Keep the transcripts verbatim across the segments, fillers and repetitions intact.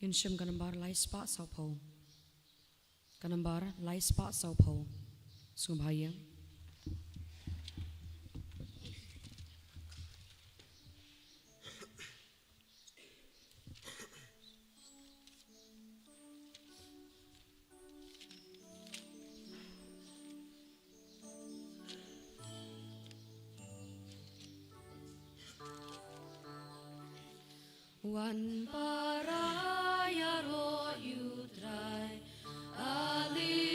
Ngin shim ka nambar lai spah sawphew. Ka nambar lai spah sawphew. Sngewbha ïeng. Wan para ïaroh ïa U Trai. Alleluia.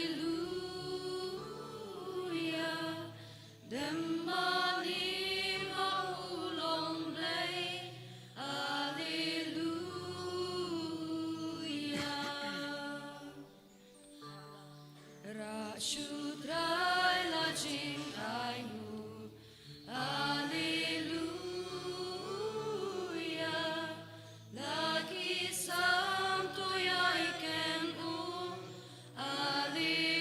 Dem bali ma u long Blei. Alleluia. Rah shu Trai la jingainguh. Alleluia. La ki sam to ïa ïeng u. Alleluia.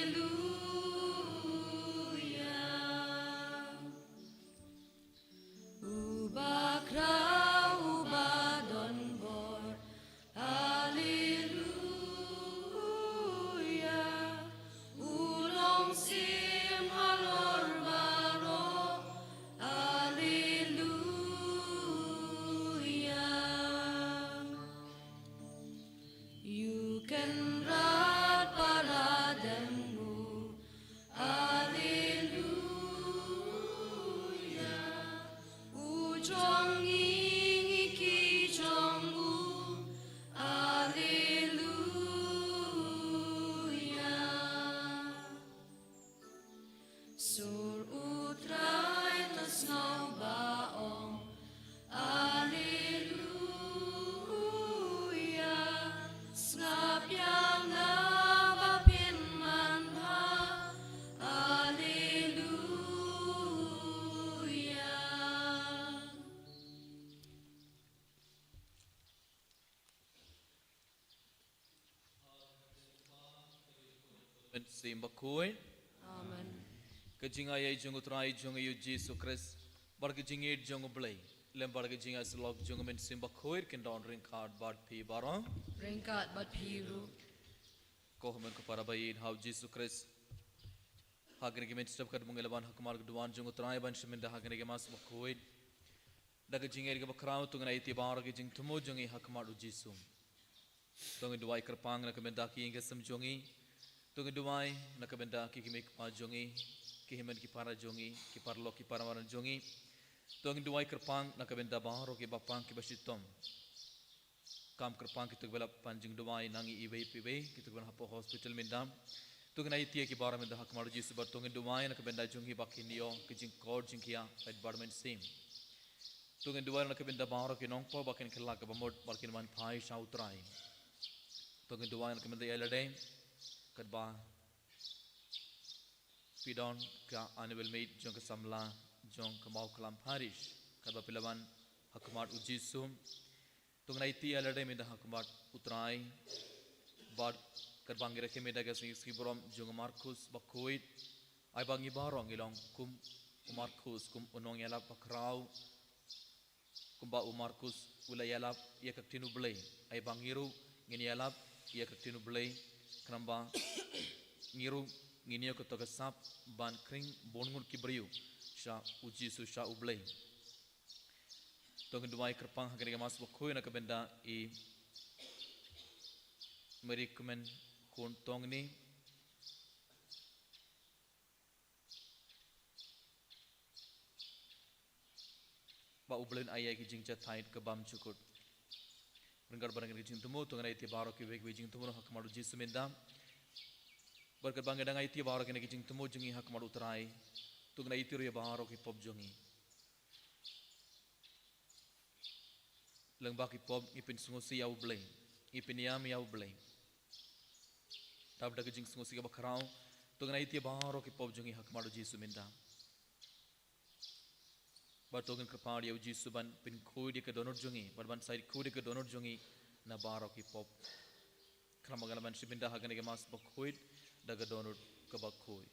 Uba khraw uba don bor. Alleluia. U long siem halor baroh. Alleluia. Ïa u Kynrad para dem u. Alleluia. U jong ngi ngi ki jong u. Alleluia. Sur U Trai to sngew ba ong. Alleluia. Sngap ïa nga ba pynman bha. Alleluia. Mynsiem Bakhuid. Amen. Ka jingaiei jong U Trai jong ngi U Jisu Khrist, bad ka jingïeit jong U Blei, lem bad ka jingïasyllok jong U Mynsiem Bakhuid, kin don ryngkat bad phi baroh. Ryngkat bad phi ruh. Ko hynmen ko para ba ïeit ha U Jisu Khrist. Ha kane ka mynstep katba ngi la wan ha khmat ka duwan jong U Trai ban shim bynta ha kane ka Mass Bakhuid, da ka jingïeit kaba khraw, to ngin aiti baroh ki jingthmu jong ngi ha khmat U Jisu. To ngin duwai kyrpang na ka bynta ki ïing ki sem jong ngi. To ngin duwai na ka bynta ki kmie ki kpa jong ngi, ki hynmen ki para jong ngi, ki paralok ki paramadan jong ngi. To ngin duwai kyrpang na ka bynta baroh ki bapang ki bashitom. Kam kyrpang kito kiba la pan jingduwai na ngi iwei pa iwei, kito kiba na hapoh hospital mynta. To ngin aiti ïa ki baroh mynta ha khmat U Jisu bad to ngin duwai na ka bynta jong ngi ba kin ïoh ki jingkor jingkhiah, peit bad mynsiem. To ngin duwai na ka bynta baroh ki nongpop ba kin kylla kaba mut bad kin wan phai sha U Trai. To ngin duwai na ka bynta ïa lade, katba phi don ka annual meet jong ka samla jong ka Mawklam Parish, katba phi la wan ha khmat U Jisu. To ngin aiti ïa lade mynta ha khmat U Trai. Bad katba ngi rakhe mynta ka sngi sngi burom jong u Markus Bakhuid, ai ba ngi baroh ngi long kum u Markus, kum u nongïalap bakhraw, kumba u Markus u la ïalap ïa ka ktien U Blei. Ai ba ngi ruh ngin ïalap ïa ka ktien U Blei, khnang ba ngi ruh ngin ïoh kato ka sap ban khring bun ngut ki briew sha U Jisu, sha U Blei. To ngin duwai kyrpang ha kane ka Mass Bakhuid na ka bynta i Mary Kmen Khun Tongni, ba U Blei un ai ïa ki jingjahthait ka bymjukut. Ryngkat bad kine ki jingthmu, to ngin aiti baroh kiwei kiwei ki jingthmu ha khmat U Jisu mynta. Bad katba ngi dang aiti baroh kine ki jingthmu jong ngi ha khmat U Trai, to ngin aiti ruh ïa baroh ki pop jong ngi. Lyngba ki pop ngi pynsngewsih ïa U Blei, ngi pynïam ïa U Blei. Te da ka jingsngewsih kaba khraw, to ngin aiti baroh ki pop jong ngi ha khmat U Jisu mynta. Bad to ngin kyrpad ïa U Jisu ban pynkhuid ïa ka dohnud jong ngi, bad ban shait khuid ïa ka dohnud jong ngi na baroh ki pop. Khnang ba ngin lah ban shim bynta ha kane ka Mass Bakhuid da ka dohnud kaba khuid.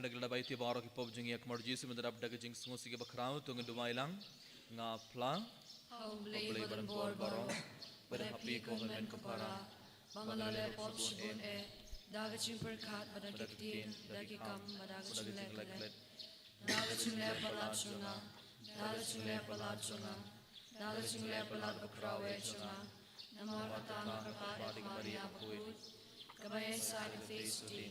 Da ka dabai te baroh ki pop jong ngi, ïa ka mar Jisu, mynta dap da ka jingsngewsih kaba khraw, to ngin duwai lang. Nga phla. Ha U Blei ba don bor baroh, ba don ha phi ko hynmen ko para, ba nga la leh pop shibun eh, da ka jingpyrkhat bad da ki ktien, da ki kam bad da ka jingleh klet. Da ka jingleh palat jong nga, da ka jingleh palat jong nga, da ka jingleh palat bakhraw eh jong nga. Namar kata nga kyrpad ïa ka Maria bakhuid, kaba ïaisah ïa ka Trinity,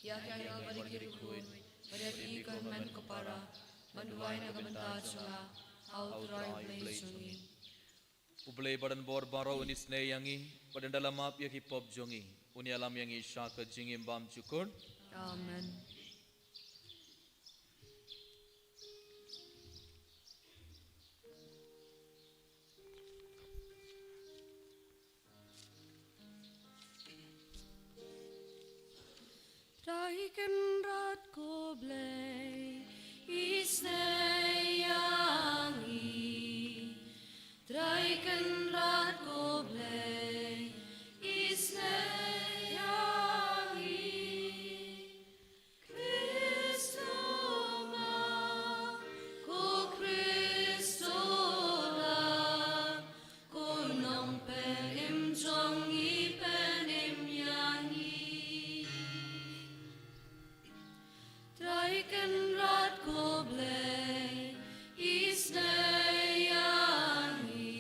ïa ki angel bad ïa ki riewkhuid, bad ïa phi ko hynmen ko para, ban duwai na ka bynta jong nga ha U Trai U Blei jong ngi. U Blei ba don bor baroh un isynei ïa ngi, bad un da la map ïa ki pop jong ngi, un ïalam ïa ngi sha ka jingim bymjukut. Amen. Trai Kynrad ko Blei, isynei ïa ngi. Trai Kynrad ko Blei, isynei ïa ngi. Khrist u map, ko Khrist u lap, ko Nongpynim jong ngi, pynim ïa ngi. Trai Kynrad ko Blei, isynei ïa ngi.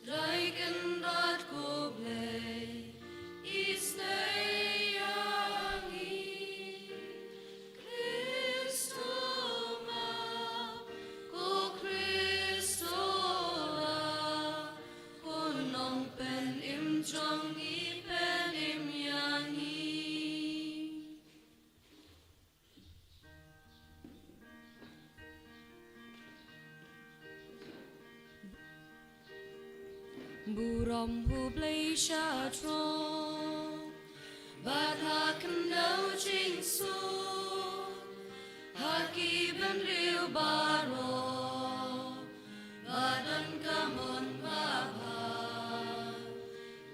Trai Kynrad ko Blei, isynei ïa ngi. Khrist u map, ko Khrist u lap, ko Nongpynim jong ngi, pynim ïa ngi. Burom U Blei sha throne, bad ha khyndew jingsuk, ha ki bynriew baroh, ba don ka mon babha.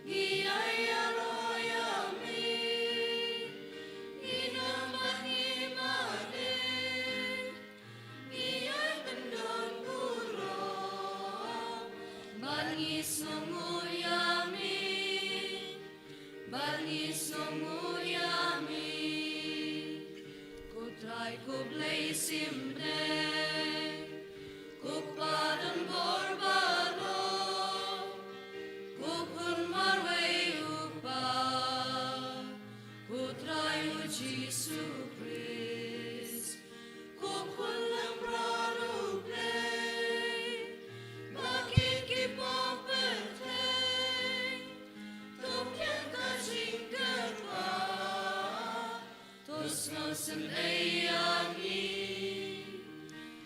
Ngi ai ïaroh ïa me, ngi nang bad ngi mane. Ngi ai pyndon burom, bad ngi sngewnguh ïa me, bad ngi sngewnguh ïa me. Ko Trai ko Blei sim bneng, ko Kpa don bor baroh, ko Khun marwei u Kpa, ko Trai u Jisu Khrist, ko Khun Lymror u Blei, ba kit ki pop pyrthei, to kheiñ ka jingkyrpad. To sngewsynei ïa ngi,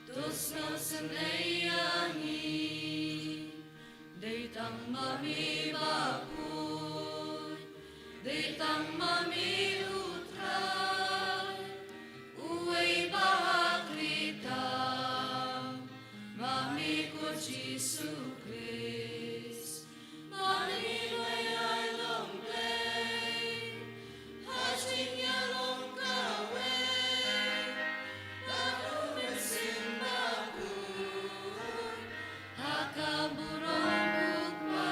to sngewsynei ïa ngi. Dei tang ma me bakhuid, dei tang ma me u Trai, uwei ba hakri tam, ma me ko Jisu Khrist. Ba ngi duwai ïa u Blei ha jingïalong kawei, bad U Mynsiem Bakhuid, ha ka burom u Kpa,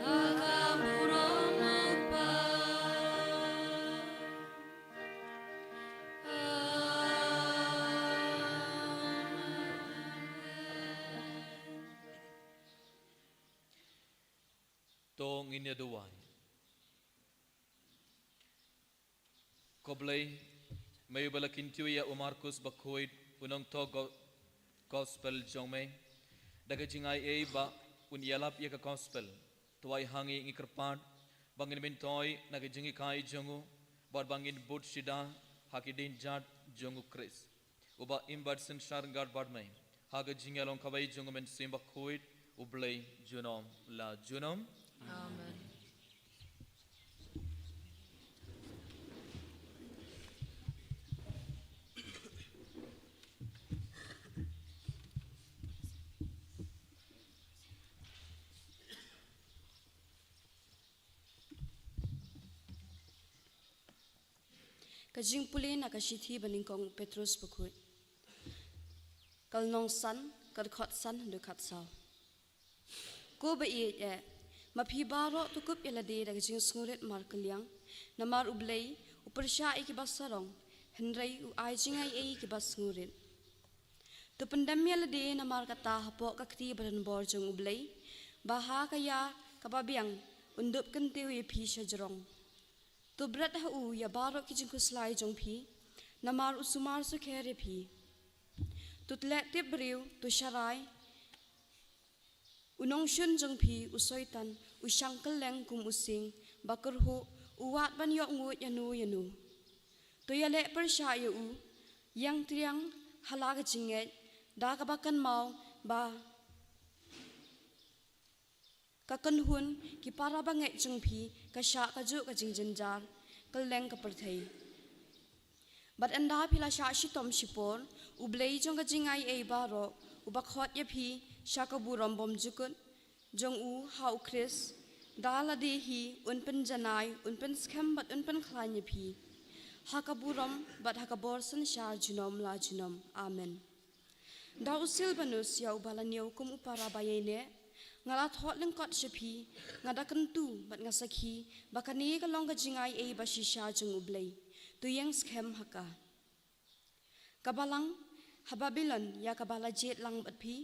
ha ka burom u Kpa. Amen. To ngin ïa duwai. Ko Blei, me uba la kyntiew ïa u Markus Bakhuid, u nongthoh go-, gospel jong me, da ka jingai ei ba un ïalap ïa ka gospel. To ai ha ngi, ngi kyrpad ba ngin myntoi na ka jinghikai jong u, bad ba ngin bud sida ha ki dienjat jong u Khrist, uba im bad synshar ryngkat bad me, ha ka jingïalong kawei jong U Mynsiem Bakhuid, U Blei junom la junom. Amen. Jingpule na ka shithi ba nyngkong u Petros bakhuid. Ka lynnong san, ka dkhot san haduh khatsaw. Ko ba ïeit eh, ma phi baroh to kup ïa lade da ka jingsngewrit markylliang, namar U Blei u pyrshah ïa kiba sarong, hynrei u ai jingaiei ïa kiba sngewrit. To pyndem ïa lade namar kata hapoh ka kti ba donbor jong U Blei, ba ha ka ïa kaba biang un dup kyntiew ïa phi sha jrong. To bret ha u ïa baroh ki jingkhuslai jong phi, namar u sumar sukher ïa phi. To tleh tip briew, to sharai u nongshun jong phi u Soitan, u shang kylleng kum u sing ba kyrhuh, u wad ban ïoh nguid ïano ïano. To ïaleh pyrshah ïa u, ïeng triang ha la ka jingngeit, da kaba kynmaw ba ka kynhun ki para bangeit jong phi ka shah kajuh ka jingjynjar kylleng ka pyrthei. Bad ynda phi la shah shitom shipor, U Blei jong ka jingaiei baroh, uba khot ïa phi sha ka burom bymjukut jong u ha u Khrist, da lade hi un pynjanai, un pynskhem bad un pynkhlaiñ ïa phi ha ka burom bad ha ka bor synshar junom la junom. Amen. Da u Silbanus ïa uba la ñiew kum u para ba ïaineh, nga la thoh lyngkot sha phi, nga da kyntu bad nga sakhi ba kane ka long ka jingaiei ba shisha jong U Blei. To ïeng skhem ha ka. Ka balang ha Babilon ïa kaba la jied lang bad phi,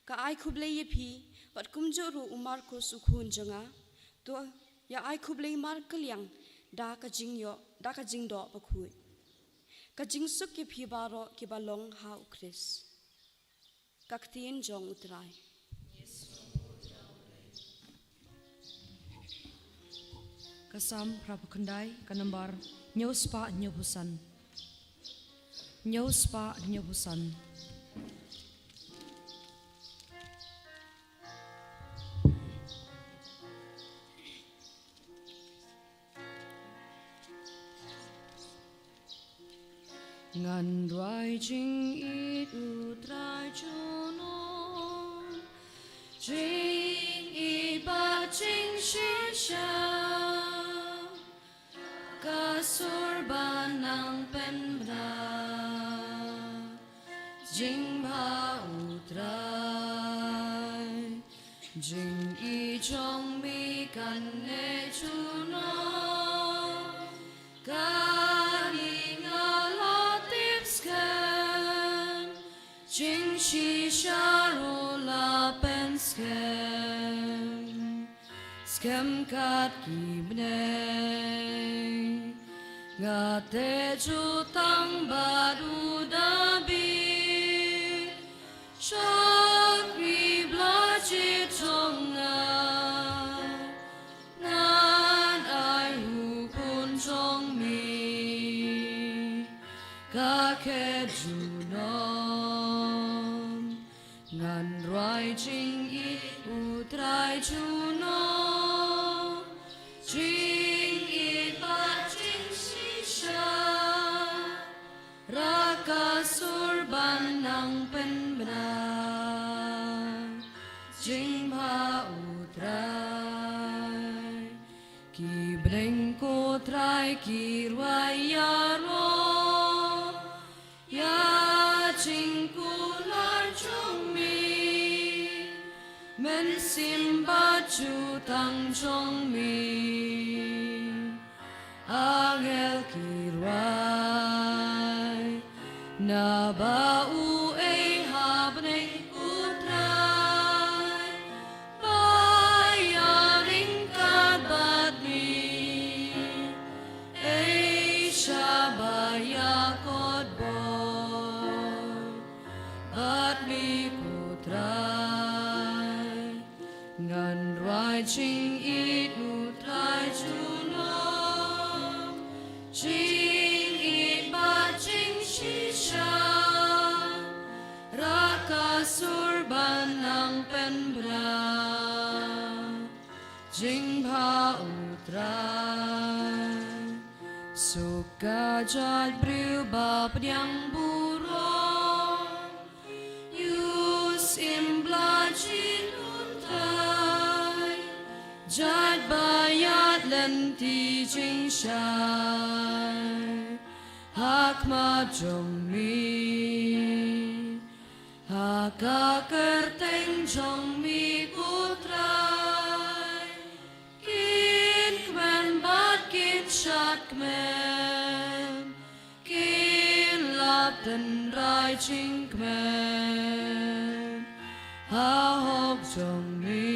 ka ai khublei ïa phi, bad kumjuh ruh u Markus u khun jong nga, to ïa ai khublei markylliang da ka jingïoh, da ka jingdoh bakhuid. Ka jingsuk ïa phi baroh kiba long ha u Khrist. Ka ktien jong U Trai. Ka Salm phra phew khyndai, ka nambar hynñiew spah hynñiew phew san. Hynñiew spah hynñiew phew san. Ngan rwai jingïeit U Trai junom, jingïeit bad jingshisha, ka sur ba nang pynbna. Jingbha U Trai, jingïeit jong me kan neh junom. Kane nga la tip skhem, jingshisha ruh la pynskhem. Skhem kat ki bneng, nga teh jutang bad u Dabid, shakri Blai jong nga. Ngan ai hukum jong me ka khet junom. Ngan rwai jingïeit U Trai junom, jingïeit bad jingshisha, ruh ka sur ba nang pynbna. Jingbha U Trai, ki bneng ko Trai ki rwai ïaroh ïa jingkular jong me, mynsiem bad jutang jong me. Angel ki rwai, naba uei ha bneng U Trai ba ïaryngkat bad me? Ei sha ba ïakotbor bad me ko Trai. Ngan rwai jingïeit U Trai junom, jingïeit bad jingshisha, ruh ka sur ba nang pynbna. Jingbha U Trai. Suk ka jait briew ba pdiang burom ïa u syiem Blai jong U Trai, jait ba ïaid lynti jingshai. Ha khmat jong me, ha ka kyrteng jong me ko Trai, kin kmen bad kin shad kmen, kin lap tynrai jingkmen ha hok jong me.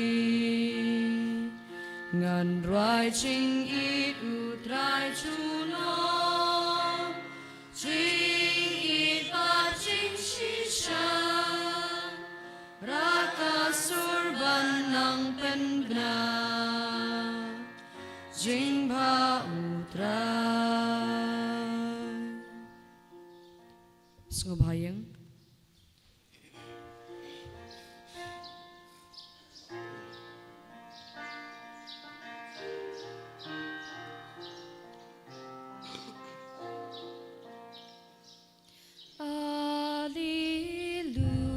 Ngan rwai jingïeit u Trai junom, jingïeit bad jingshisha, ra ka sur ban nang pynbna jingbha u Trai. Sngewbha ïeng. Alleluia,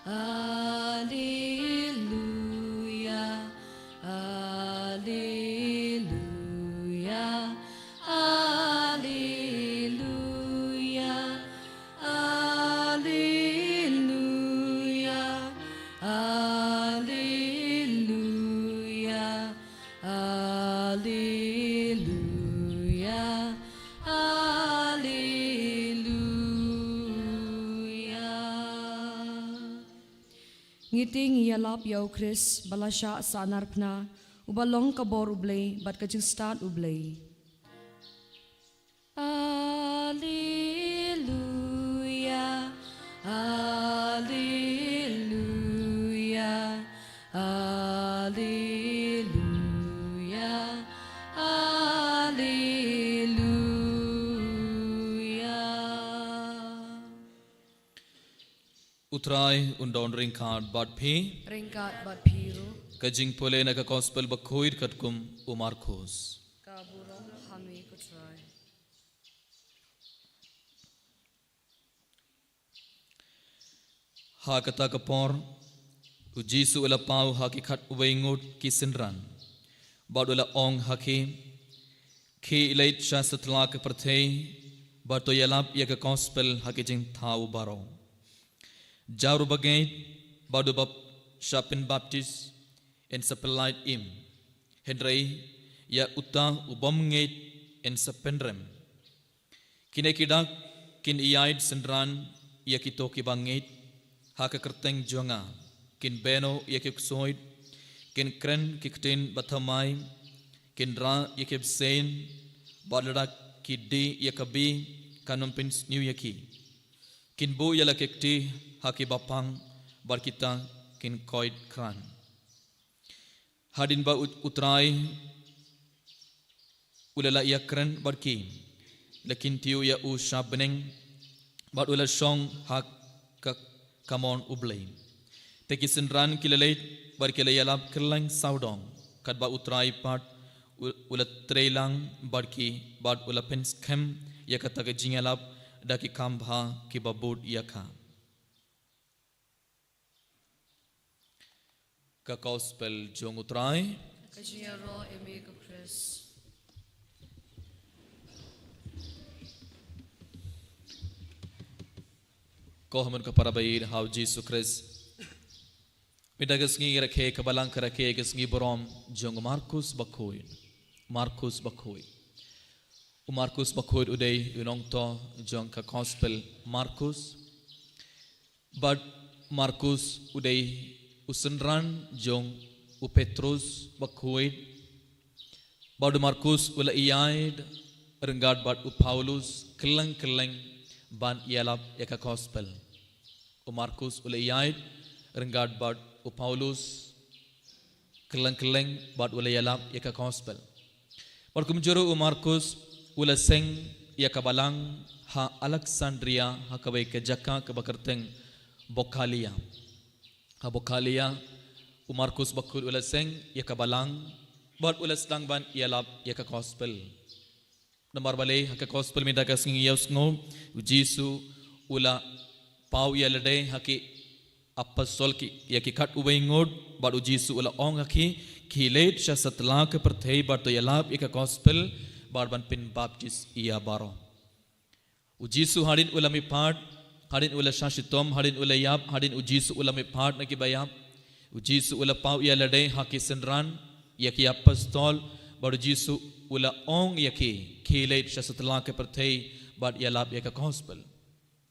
alleluia, alleluia, alleluia, alleluia, alleluia, alleluia, alleluia. Ngi tieng ïalap ïa u Khrist ba la shah sahnarphna, uba long ka bor u Blei bad ka jingstad u Blei. Alleluia, alleluia, alleluia, alleluia. U Trai un don ryngkat bad phi. Ryngkat bad phi ruh. Ka jingpule na ka Gospel bakhuid katkum u Markus. Ka burom ha me ko Trai. Ha kata ka por, u Jisu u la paw ha ki khatwei ngut ki synran, bad u la ong ha ki, khie leit sha satlak ka pyrthei, bad to ïalap ïa ka Gospel ha ki jingthaw baroh. Jar uba ngeit bad uba shah pynbaptis yn sa pyllait im, hynrei ïa uta u bym ngeit yn sa pynrem. Kine ki dak kin ïaid synran ïa kito kiba ngeit ha ka kyrteng jong nga, kin bynno ïa ki ksuid, kin kren ki ktien bathymmai, kin rah ïa ki bseiñ, bad lada ki die ïa ka bih kan ym pynsniew ïa ki. Kin buh ïa la ki kti ha kiba pang, bad kita kin koit khlaiñ. Hadien ba u, u Trai u la lah ïakren bad ki, la kyntiew ïa u sha bneng, bad u la shong ha ka kamon u Blei. Te ki synran ki la leit bad ki la ïalap kylleng sawdong, katba u Trai pat u, u la trei lang bad ki, bad u la pynskhem ïa kata ka jingïalap da ki kam bha kiba bud ïa ka. Ka Gospel jong u Trai. Ka jingïaroh ïa me ko Khrist. Ko ha mon ka para ba ïeit ha u Jisu Khrist. Mynta ka sngi ngi rakhe ka balang ka rakhe ka sngi burom jong u Markus bakhuid. Markus bakhuid. U Markus bakhuid u dei u nongthoh jong ka Gospel Markus. Bad Markus u dei u synran jong u Petrus bakhuid. Bad u Markus u la ïaid ryngkat bad u Paulus kylleng kylleng ban ïalap ïa ka Gospel. U Markus u la ïaid ryngkat bad u Paulus kylleng kylleng bad u la ïalap ïa ka Gospel. Bad kumjuh ruh u Markus u la seng ïa ka balang ha Aleksandria ha kawei ka jaka kaba kyrteng Bokhalia. Ha Bokhalia u Markus bakhuid u la seng ïa ka balang bad u la sdang ban ïalap ïa ka Gospel. Namar balei ha ka Gospel mynta ka sngi ngi ïohsngew u Jisu u la paw ïa lade ha ki apostol ki, ïa ki khatwei ngut, bad u Jisu u la ong ha ki, khie leit sha satlak ka pyrthei bad to ïalap ïa ka Gospel bad ban pynbaptis ïa baroh. U Jisu hadien u la mihpat, hadien u la shah shitom, hadien u la ïap, hadien u Jisu u la mihpat na ki baïap. U Jisu u la paw ïa lade ha ki synran, ïa ki apostol, bad u Jisu u la ong ïa ki, khie leit sha satlak ka pyrthei, bad ïalap ïa ka gospel.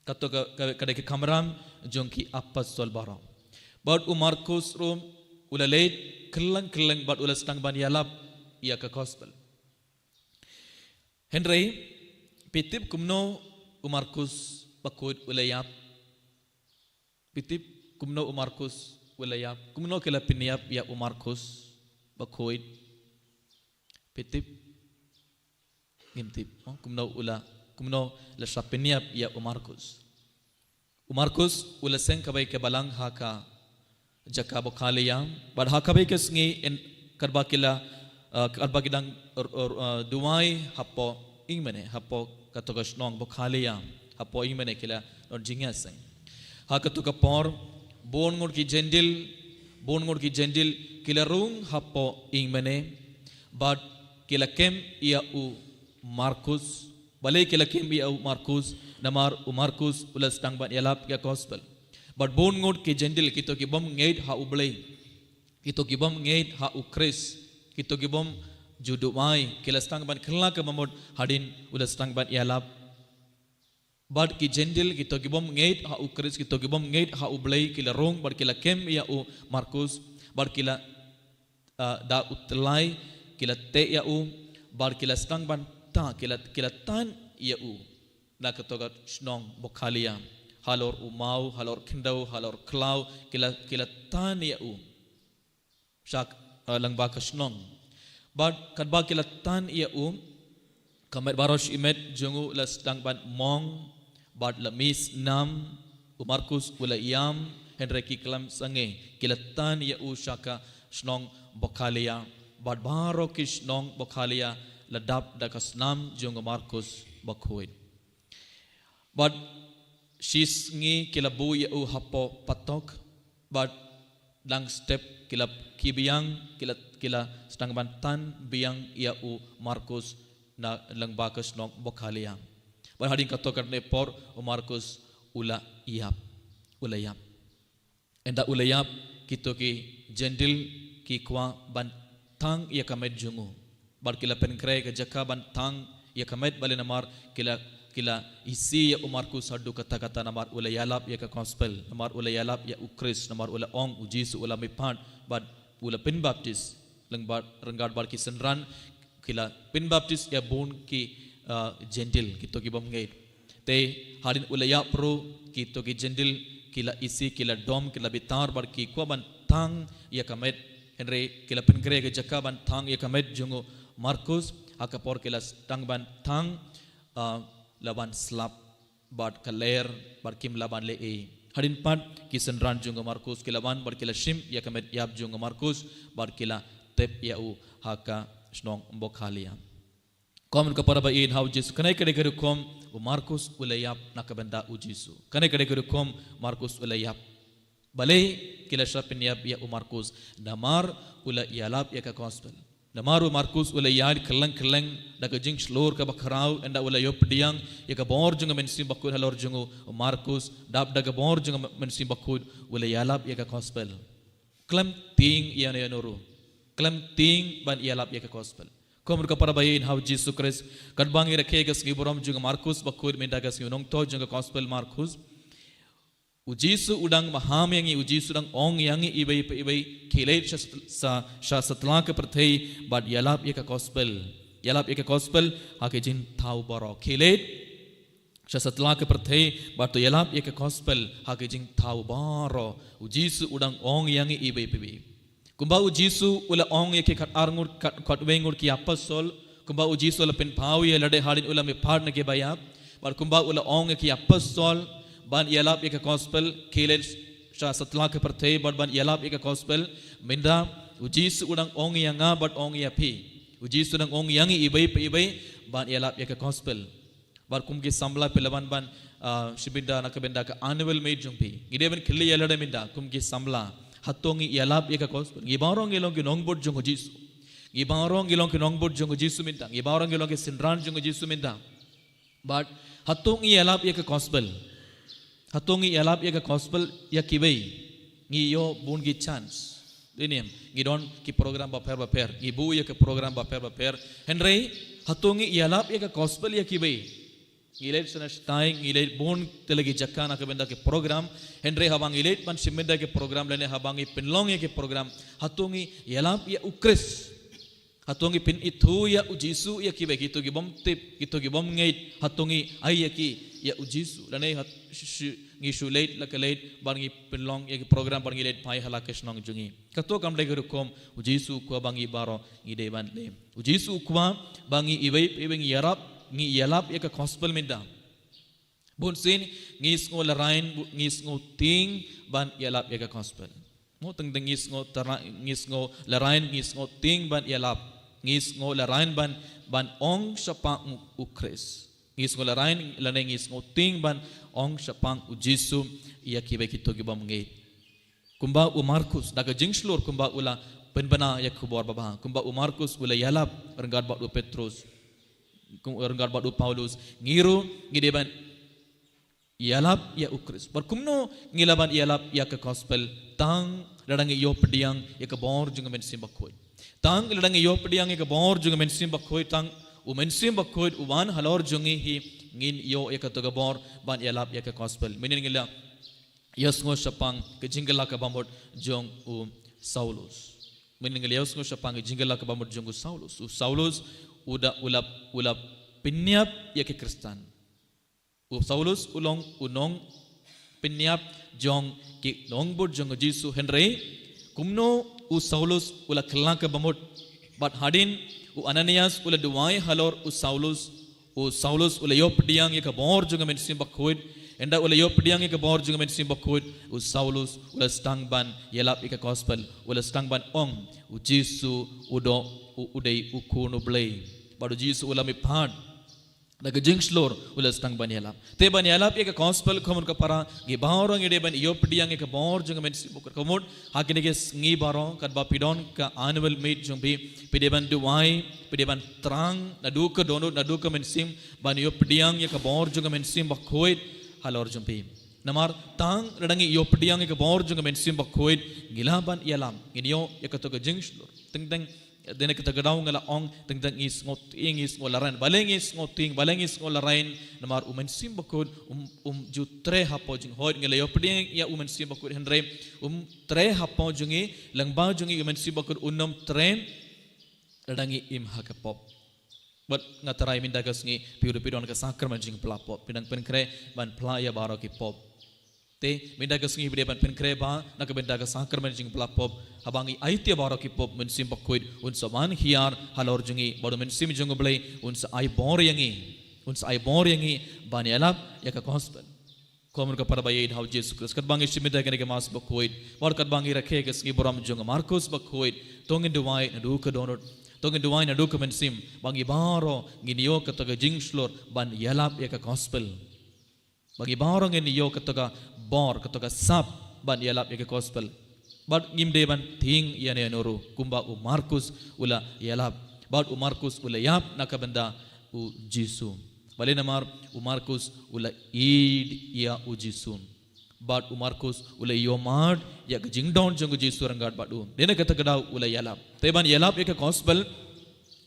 Kato ka, ka, ka dei ka kamram jong ki apostol baroh. Bad u Markus ruh u la leit kylleng kylleng bad u la sdang ban ïalap ïa ka gospel. Hynrei, phi tip kumno u Markus bakhuid u la ïap? Phi tip kumno u Markus u la ïap? Kumno ki la pynïap ïa u Markus bakhuid? Phi tip? Ngim tip. Oh, kumno u la, kumno la sa pynïap ïa u Markus? U Markus u la seng kawei ka balang ha ka jaka ba khali ïam. Bad ha kawei ka sngi, katba ki la, uh, katba ki dang, uh, uh, duwai hapoh ïingmane, hapoh kato ka shnong ba khali ïam, hapoh ïingmane ki la don jingïaseng. Ha kato ka por, bun ngut ki Jentil, bun ngut ki Jentil ki la rung hapoh ïingmane, bad ki la kem ïa u Markus. Balei ki la kem ïa u Markus? Namar u Markus u la sdang ban ïalap ïa ka gospel. Bad bun ngut ki Jentil, kito ki bym ngeit ha U Blei, kito ki bym ngeit ha U Khrist, kito ki bym ju duwai, ki la sdang ban kylla ka bamut hadien u la sdang ban ïalap. Bad ki Jentil, kito ki bym ngeit ha U Khrist, kito ki bym ngeit ha U Blei, ki la rung bad ki la kem ïa u Markus, bad ki la, uh, da u tyllai, ki la teh ïa u, bad ki la sdang ban tan, ki la, ki la tan ïa u na kato ka shnong ba khali ïam. Halor u maw, halor khyndew, halor khlaw, ki la, ki la tan ïa u sha, uh, lyngba ka shnong. Bad katba ki la tan ïa u, ka met baroh shi met jong u la sdang ban mong, bad la mih snam, u Markus u la ïam, hynrei ki khlem sangeh, ki la tan ïa u sha ka shnong ba khali ïam, bad baroh ki shnong ba khali ïam la dap da ka snam jong u Markus bakhuid. Bad shi sngi ki la buh ïa u hapoh patok, bad dang step ki la khie biang, ki la, ki la sdang ban tan biang ïa u Markus na lyngba ka shnong ba khali ïam. Bad hadien kato katne por u Markus u la ïap, u la ïap. Ynda u la ïap, kito ki Jentil ki kwah ban thang ïa ka met jong u. Bad ki la pynkhreh ka jaka ban thang ïa ka met, balei namar ki la, ki la isih ïa u Markus haduh katta katta namar u la ïalap ïa ka gospel, namar u la ïalap ïa U Khrist, namar u la ong U Jisu u la mihpat, bad u la pynbaptis. Lyngba ryngkat bad ki synran, ki la pynbaptis ïa bun ki, uh, Jentil, kito ki bym ngeit. Te hadien u la ïap ruh, kito ki Jentil ki la isih, ki la dom, ki la bitar, bad ki kwah ban thang ïa ka met. Hynrei ki la pynkhreh ka jaka ban thang ïa ka met jong u Markus, ha ka por ki la sdang ban thang, uh, la wan slap, bad ka lyer, bad kim lah ban leh ei. Hadien pat ki synran jong u Markus ki la wan bad ki la shim ïa ka met ïap jong u Markus, bad ki la tep ïa u ha ka shnong ba khali ïam. Ko myn ko para ba ïeit ha u Jisu, kane ka dei ka rukom u Markus u la ïap na ka bynta u Jisu. Kane ka dei ka rukom Markus u la ïap. Balei ki la sa pynïap ïa u Markus? Namar u la ïalap ïa ka gospel. Namar u Markus u la ïaid kylleng kylleng da ka jingshlur kaba khraw, ynda u la ïoh pdiang ïa ka bor jong ka Mynsiem Bakhuid halor jong u. U Markus, dap da ka bor jong ka Mynsiem Bakhuid, u la ïalap ïa ka gospel. Khlem tieng ïa no ïa no ruh. Khlem tieng ban ïalap ïa ka gospel. Ko myn ko para ba ïeit ha u Jisu Khrist, katba ngi rakhe ka sngi burom jong u Markus Bakhuid, mynta ka sngi u nongthoh jong ka gospel Markus. U Jisu u dang maham ïa ngi, u Jisu u dang ong ïa ngi iwei pa iwei, khie leit sha, sha, sha satlak ka pyrthei bad ïalap ïa ka gospel. Ïalap ïa ka gospel ha ki jingthaw baroh. Khie leit sha satlak ka pyrthei bad to ïalap ïa ka gospel ha ki jingthaw baroh. U Jisu u dang ong ïa ngi iwei pa iwei. Kumba u Jisu u la ong ïa ki khatar ngut, khat, khatwei ngut ki apostol, kumba u Jisu u la pynpaw ïa lade hadien u la mihpat na ki baïap, bad kumba u la ong ïa ki apostol ban ïalap ïa ka gospel, khie leit sha satlak ka pyrthei bad ban ïalap ïa ka gospel, mynta u Jisu u dang ong ïa nga bad ong ïa phi. U Jisu u dang ong ïa ngi iwei pa iwei ban ïalap ïa ka gospel. Bad kum ki samla phi lah ban ban, ah, shim bynta na ka bynta ka annual meet jong phi. Ngi dei ban kylli ïa lade mynta kum ki samla, hato ngi ïalap ïa ka gospel? Ngi baroh ngi long ki nongbud jong u Jisu. Ngi baroh ngi long ki nongbud jong u Jisu mynta. Ngi baroh ngi long ki synran jong u Jisu mynta. But hato ngi ïalap ïa ka gospel? Hato ngi ïalap ïa ka gospel ïa kiwei? Ngi ïoh bun ki chance. Dei ne em, ngi don ki program bapher bapher. Ngi buh ïa ki program bapher bapher. Hynrei hato ngi ïalap ïa ka gospel ïa kiwei? Ngi leit shane shatai, ngi leit bun tylli ki jaka na ka bynta ki program. Hynrei haba ngi leit ban shim bynta ki program lane haba ngi pynlong ïa ki program, hato ngi ïalap ïa u Khrist? Hato ngi pynithuh ïa u Jisu ïa kiwei, kito ki bym tip, kito ki bym ngeit? Hato ngi ai ïa ki ïa u Jisu? Lane hat, sh-, sh-, ngi shu leit la ka leit ban ngi pynlong ïa ki program ban ngi leit phai ha la ka shnong jong ngi. Kato kam dei ka rukom u Jisu u kwah ba ngi baroh ngi dei ban leh. U Jisu u kwah ba ngi iwei pa iwei ngi ïarap, ngi ïalap ïa ka gospel mynta. Bun sien ngi sngew larain, ngi sngew tieng ban ïalap ïa ka gospel. Mo teng teng ngi sngew tara-, ngi sngew larain, ngi sngew tieng ban ïalap. Ngi sngew larain ban, ban ong shaphang u, u Khrist. Ngi sngew larain lane ngi sngew tieng ban ong shaphang u Jisu ïa kiwei kito ki bym ngeit. Kumba u Markus, da ka jingshlur kumba u la pynbna ïa ka khubor babha. Kumba u Markus u la ïalap ryngkat bad u Petrus, kum-, ryngkat bad u Paulus. Ngi ruh ngi dei ban ïalap ïa u Khrist. Bad kumno ngi lah ban ïalap ïa ka gospel? Tang lada ngi ïoh pdiang ïa ka bor jong u Mynsiem Bakhuid. Tang lada ngi ïoh pdiang ïa ka bor jong u Mynsiem Bakhuid, tang u Mynsiem Bakhuid u wan halor jong ngi hi, ngin ïoh ïa kato ka bor ban ïalap ïa ka gospel. Mynnin ngi la ïa sngew shaphang ka jingkylla kaba mut jong u Saulus. Mynnin ngi la ïa sngew shaphang ka jingkylla kaba mut jong u Saulus. U Saulus u da, u la, u la pynïap ïa ki Khristan. U Saulus u long u nongpynïap jong ki nongbud jong u Jisu, hynrei kumno u Saulus u la kylla kaba mut? Bad hadien u Ananias u la duwai halor u Saulus, u Saulus u la ïoh pdiang ïa ka bor jong u Mynsiem Bakhuid. Ynda u la ïoh pdiang ïa ka bor jong u Mynsiem Bakhuid, u Saulus u la sdang ban ïalap ïa ka gospel, u la sdang ban ong, u Jisu u dei u, u dei u Khun u Blei. Bad u Jisu u la mihpat. Da ka jingshlur u la sdang ban ïalap. Te ban ïalap ïa ka gospel, khun bad khun para, ngi baroh ngi dei ban ïoh pdiang ïa ka bor jong u Mynsiem Bakhuid. Khun bad ha kine ki sngi baroh katba phi don ka annual meet jong phi, phi dei ban duwai, phi dei ban thrang naduh ka dohnud, naduh ka mynsiem, ban ïoh pdiang ïa ka bor jong u Mynsiem Bakhuid halor jong phi. Namar tang lada ngi ïoh pdiang ïa ka bor jong u Mynsiem Bakhuid, ngi lah ban ïalap, ngin ïoh ïa kato ka jingshlur. Teng teng, dei na kata ka daw nga la ong, teng teng ngi sngew tieng, ngi sngew larain. Balei ngi sngew tieng, balei ngi sngew larain? Namar u Mynsiem Bakhuid um, um ju treh hapoh jong ngi. Hooid, ngi la ïoh pdiang ïa u Mynsiem Bakhuid, hynrei um treh hapoh jong ngi, lyngba jong ngi u Mynsiem Bakhuid un ym treh lada ngi im ha ka pop. Bad nga tharai mynta ka sngi phi ruh phi don ka sakramen jingphla pop, phi dang pynkhreh ban phla ïa baroh ki pop. Te mynta ka sngi phi dei ban pynkhreh bha na ka bynta ka sakramen jingphla pop. Haba ngi aiti ïa baroh ki pop, u Mynsiem Bakhuid un sa wan hiar halor jong ngi, bad u Mynsiem jong u Blei un sa ai bor ïa ngi, un sa ai bor ïa ngi ban ïalap ïa ka gospel. Khun bad khun para ba ïeit ha u Jisu Khrist, katba ngi shim bynta ïa kane ka Mass Bakhuid, bad katba ngi rakhe ïa ka sngi burom jong u Markus Bakhuid, to ngin duwai naduh ka dohnud, to ngin duwai naduh ka mynsiem, ba ngi baroh ngin ïoh kato ka jingshlur ban ïalap ïa ka gospel. Ba ngi baroh ngin ïoh kato ka bor, kato ka sap ban ïalap ïa ka gospel. Bad ngim dei ban tieng ïano ïano ruh, kumba u Markus u la ïalap. Bad u Markus u la ïap na ka bynta u Jisu. Balei? Namar u Markus u la ïeit ïa u Jisu. Bad u Markus u la ïohmad ïa ka jingdon jong u Jisu ryngkat bad u. Dei na kata ka daw u la ïalap. Te ban ïalap ïa ka gospel,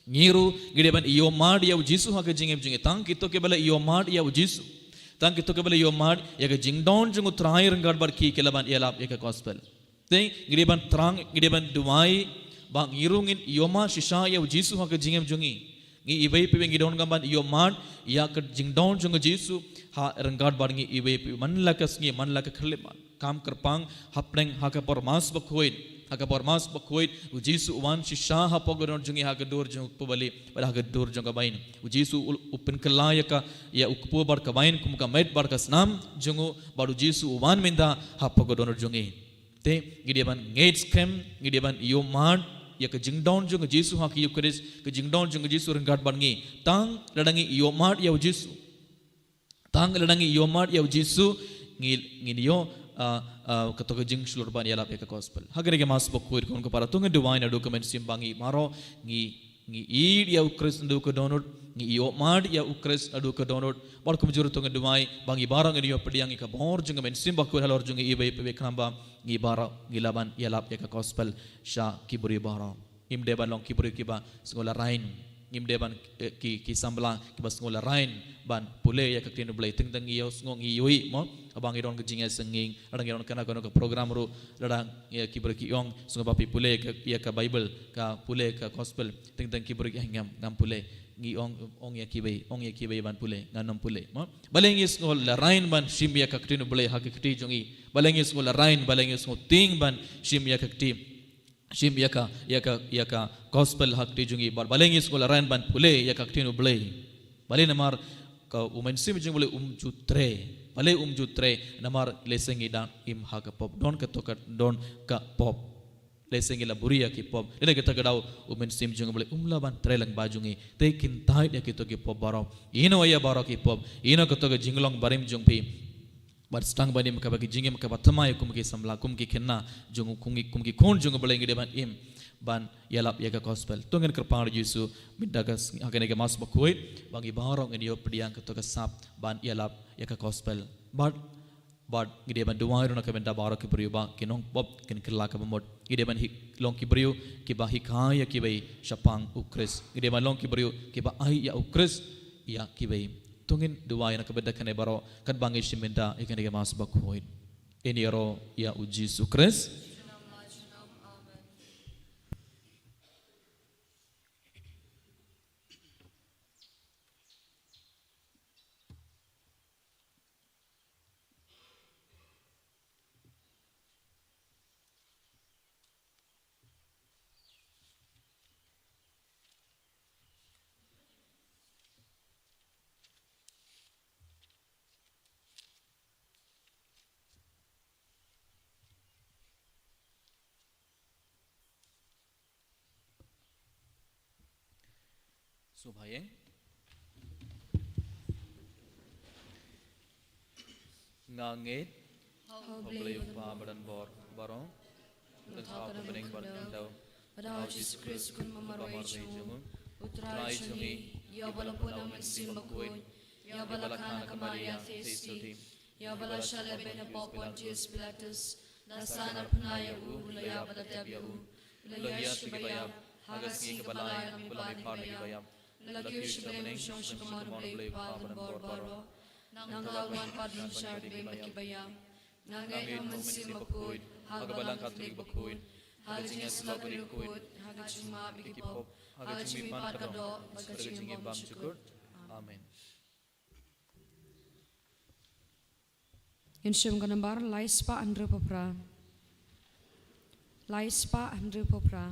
ngi ruh ngi dei ban ïohmad ïa u Jisu ha ka jingim jong ngi. Tang kito kiba la ïohmad ïa u Jisu, tang kito kiba la ïohmad ïa ka jingdon jong u Trai ryngkat bad ki, ki lah ban ïalap ïa ka gospel. Te ngi dei ban thrang, ngi dei ban duwai ba ngi ruh ngin ïohmad shisha ïa u Jisu ha ka jingim jong ngi. Ngi iwei pa iwei ngi donkam ban ïohmad ïa ka jingdon jong u Jisu ha ryngkat bad ngi iwei pa iwei, man la ka sngi, man la ka khyllipmat. Kam kyrpang, hapdeng ha ka por Mass Bakhuid, ha ka por Mass Bakhuid u Jisu u wan shisha hapoh ka dohnud jong ngi, ha ka dur jong u kpu balieh bad ha ka dur jong ka bain. U Jisu u, u pynkylla ïa ka, ïa u kpu bad ka bain kum ka met bad ka snam jong u, bad u Jisu u wan mynta hapoh ka dohnud jong ngi. Te ngi dei ban ngeit skhem, ngi dei ban ïohmad ïa ka jingdon jong u Jisu ha ka Eukharist, ka jingdon jong u Jisu ryngkat bad ngi. Tang lada ngi ïohmad ïa u Jisu, tang lada ngi ïohmad ïa u Jisu, ngi, ngin ïoh Ah, ah, kato ka jingshlur ban ïalap ïa ka gospel. Ha kane ka Mass Bakhuid, ko hynmen ko para, to ngin duwai naduh ka mynsiem ba ngi baroh ngi, ngi ïeit ïa u Khrist naduh ka dohnud, ngi ïohmad ïa u Khrist naduh ka dohnud. Bad kumjuh ruh to ngin duwai ba ngi baroh ngin ïoh pdiang ïa ka bor jong ka Mynsiem Bakhuid halor jong ngi iwei pa iwei, khnang ba ngi baroh ngi lah ban ïalap ïa ka gospel sha ki briew baroh. Ngim dei ban long ki briew kiba sngew larain. Ngim dei ban, eh, ki, ki samla kiba sngew larain ban pule ïa ka ktien U Blei. Teng teng ngi ïohsngew, ngi ïohi mo, haba ngi don ka jingïaseng, lada ngi don kano kano ka program ruh, lada, eh, ki briew ki ong, sngew ba phi pule ïa ka, ïa ka Bible, ka pule ka gospel. Teng teng ki briew ki ong, ngam, ngam pule. Ngi ong, ong ïa kiwei, ong ïa kiwei ban pule, ngan ym pule mo. Balei ngi sngew larain ban shim ïa ka ktien U Blei ha ka kti jong ngi? Balei ngi sngew larain, balei ngi sngew tieng ban shim ïa ka kti, shim ïa ka, ïa ka, ïa ka gospel ha ka kti jong ngi? Bad balei ngi sngew larain ban pule ïa ka ktien U Blei? Balei? Namar ka, u Mynsiem jong U Blei um ju trei. Balei um ju trei? Namar lehse ngi dang im ha ka pop. Don kato ka, don ka pop. Lehse ngi la buhrieh ïa ki pop. Lehse kata ka daw u Mynsiem jong U Blei um lah ban trei lyngba jong ngi. Te kyntait ïa kito ki pop baroh. Ïehnoh ïa baroh ki pop. Ïehnoh kato ka jinglong barim jong phi. Bad sdang ban im kaba ki jingim kaba thymmai kum ki samla, kum ki khynnah jong, kum ki, kum ki khun jong U Blei, ngi dei ban im ban ïalap ïa ka gospel. To ngin kyrpad ïa U Jisu mynta ka sngi, ha kane ka Mass Bakhuid, ba ngi baroh ngin ïoh pdiang kato ka sap ban ïalap ïa ka gospel. Bad, bad ngi dei ban duwai ruh na ka bynta baroh ki briew ba ki nongpop kin kylla kaba mut. Ngi dei ban hi-, long ki briew kiba hikai ïa kiwei shaphang U Khrist. Ngi dei ban long ki briew kiba ai ïa U Khrist ïa kiwei. To ngin duwai na ka bynta kane baroh, katba ngi shim bynta ïa kane ka Mass Bakhuid. Ngin ïaroh ïa U Jisu Khrist. Sngewbha ïeng. Nga ngeit ha U Blei U Kpa badonbor baroh, U Trai Kynrad Khyndew, bad ha U Jisu Khrist U Khun Marwei jong U, U Trai jong ngi, ïa uba la pun da U Mynsiem Bakhuid, ïa uba la kha na ka Maria Theisotti, ïa uba la shah lehbeiñ hapoh Pontius Pilatus, la sah narphna ïa u, u la ïap bad la tep ïa u, u la ïaid sha kiba ïap, ha ka sngi kaba lai u la mihpat na kiba ïap, u la kiew sha bneng, u shong sha kamon U Blei U Kpa badonbor baroh. Nangta un wan pat ban pynshai ïa kiba ïap. Nga ngeit ha U Mynsiem Bakhuid, ha ka Balang Katholik bakhuid, ha ka jingïasyllok bakhuid, ha ka jingmap ïa ki pop, ha ka jingmihpat ka doh, bad ka jingim bymjukut. Amen. Ngin shim ka nambar lai spah hynriewphew phra. Lai spah hynriewphew phra.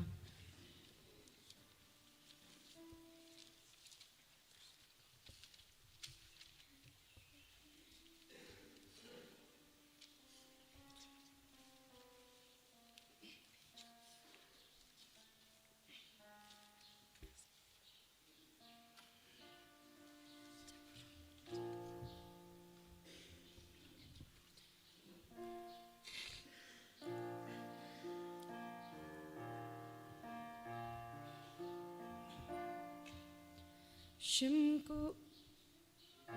Shim ko,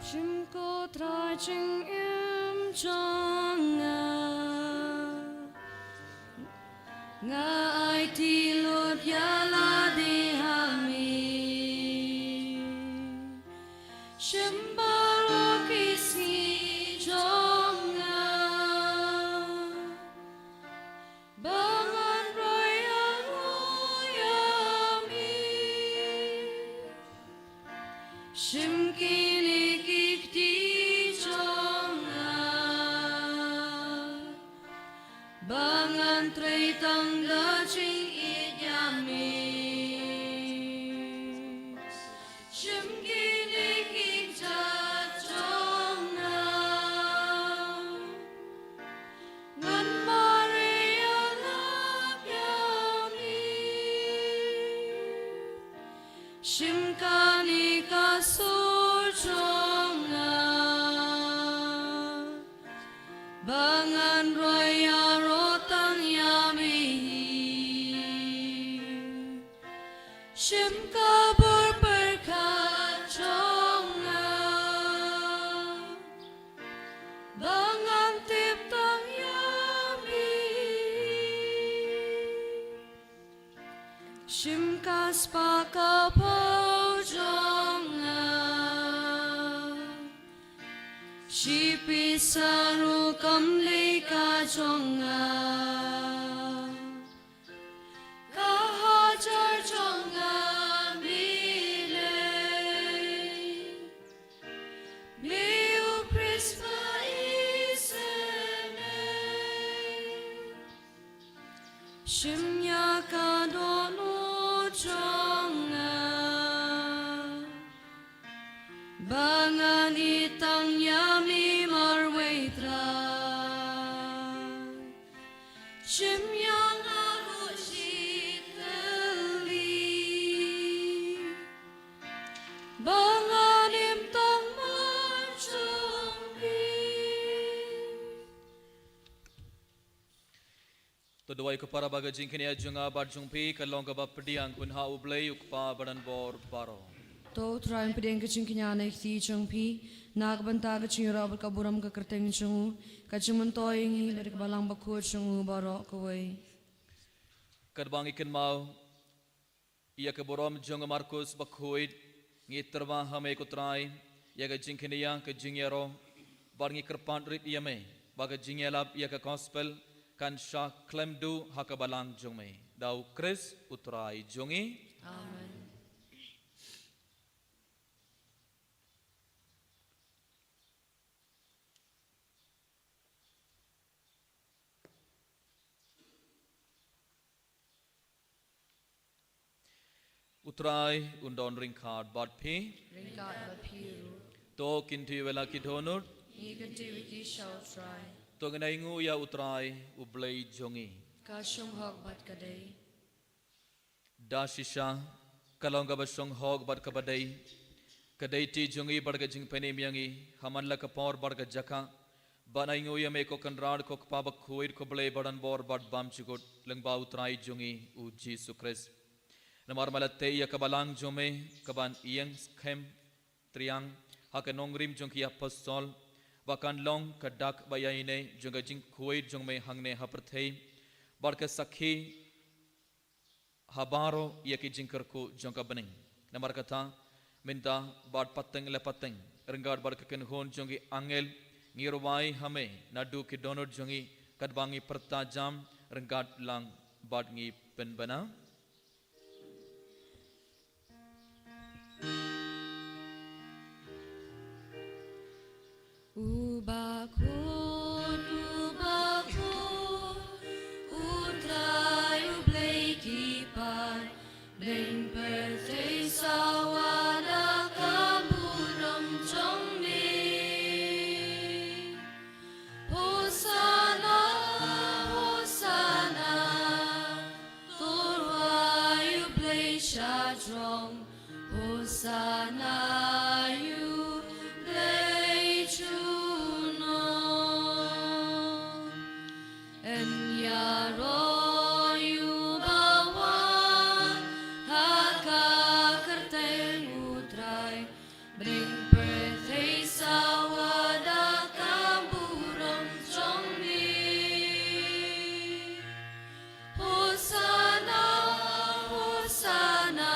shim ko Trai jingim jong nga. Nga aiti lut ïa lade ha me. Shim baroh ki sngi jong nga. Ba ngan roi ïa ngo ïa me. Shim kine ki kti jong nga. Ba ngan trei tang da jingïeit ïa me. Shim kine ki kjat jong nga. Ngan mareh ïalap ïa me. Shim kane ka sur jong nga. Ba ngan Shim ka bor pyrkhat jong nga, ba ngan tip tang ïa me. Shim ka spah ka phew jong nga, shi pisa ruh kam dei ka jong nga. Ka hajar jong nga me lei, me u Khrist ba isynei. Shim ïa ka dohnud jong nga, ba ngan ïeit tang ïa me marwei Trai. Shim ïa nga ruh shi tylli, ba ngan im tang man jong me. To duwai ko para ba ka jingkñia jong nga bad jong phi kan long kaba pdiang ha U Blei U Kpa badonbor baroh. To U Trai un pdiang ka jingkñia na ka kti jong phi, na ka bynta ka jingïaroh bad ka burom ka kyrteng jong u, ka jingmyntoi ïa ngi lada ka Balang Bakhuid jong u baroh kawei. Katba ngi kynmaw ïa ka burom jong u Markus Bakhuid, ngi tyrwa ha me ko Trai ïa ka jingkñia, ka jingïaroh, bad ngi kyrpad rit ïa me ba ka jingïalap ïa ka gospel kan shah khlem duh ha ka Balang jong me. Da U Khrist U Trai jong ngi. Amen. U Trai un don ryngkat bad phi. Ryngkat bad phi ruh. To kyntiew ïa la ki dohnud. Ngi kyntiew ïa ki sha U Trai. To ngin ainguh ïa U Trai U Blei jong ngi. Ka shong hok bad ka dei. Da shisha ka long kaba shong hok bad kaba dei, ka dei ti jong ngi bad ka jingpynim ïa ngi ha man la ka por bad ka jaka, ban ainguh ïa me ko Kynrad, ko Kpa Bakhuid, ko Blei badonbor bad bymjukut, lyngba U Trai jong ngi U Jisu Khrist. Namar me la tei ïa ka Balang jong me kaban ïeng skhem triang ha ka nongrim jong ki apostol, ba kan long ka dak ba ïaineh jong ka jingkhuid jong me hangne ha pyrthei, bad ka sakhi ha baroh ïa ki jingkyrkhu jong ka bneng. Namar kata, mynta bad pateng la pateng, ryngkat bad ka kynhun jong ki angel, ngi rwai ha me naduh ki dohnud jong ngi, katba ngi pyrta jam ryngkat lang bad ngi pynbna. Uba khuid, uba khuid, U Trai U Blei ki paid, bneng pyrthei sawa da ka burom jong me. Hosanna, Hosanna, to rwai U Blei sha jrong. Hosanna ïa U Blei junom. Yn ïaroh ïa uba wan ha ka kyrteng U Trai. Bneng pyrthei sawa da ka burom jong me. Hosanna, Hosanna,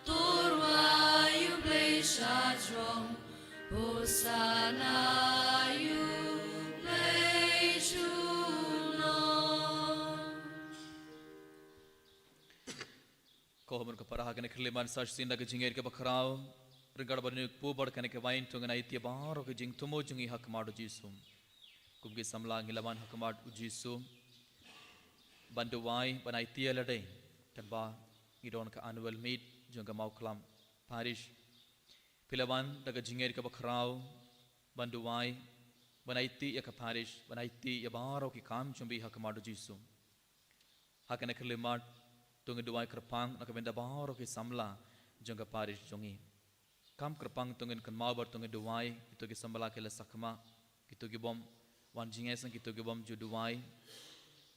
to rwai U Blei sha jrong. Hosanna ïa U Blei junom. Ko hynmen ko para, ha kane ka khyllipmat sa shisien da ka jingngeit kaba khraw, ryngkat bad une u kpu bad kane ka waiñ, to ngin aiti ïa baroh ki jingthmu jong ngi ha khmat U Jisu. Kum ki samla ngi la wan ha khmat U Jisu ban duwai, ban aiti ïa lade, katba ngi don ka annual meet jong ka Mawkhlam Parish. Phi la wan da ka jingngeit kaba khraw ban duwai, ban aiti ïa ka parish, ban aiti ïa baroh ki kam jong phi ha khmat U Jisu. Ha kane ka khyllipmat, to ngin duwai kyrpang na ka bynta baroh ki samla jong ka parish jong ngi. Kam kyrpang to ngin kynmaw bad to ngin duwai, kito ki samla ki la sakma, kito ki bym wan jingïaseng, kito ki bym ju duwai,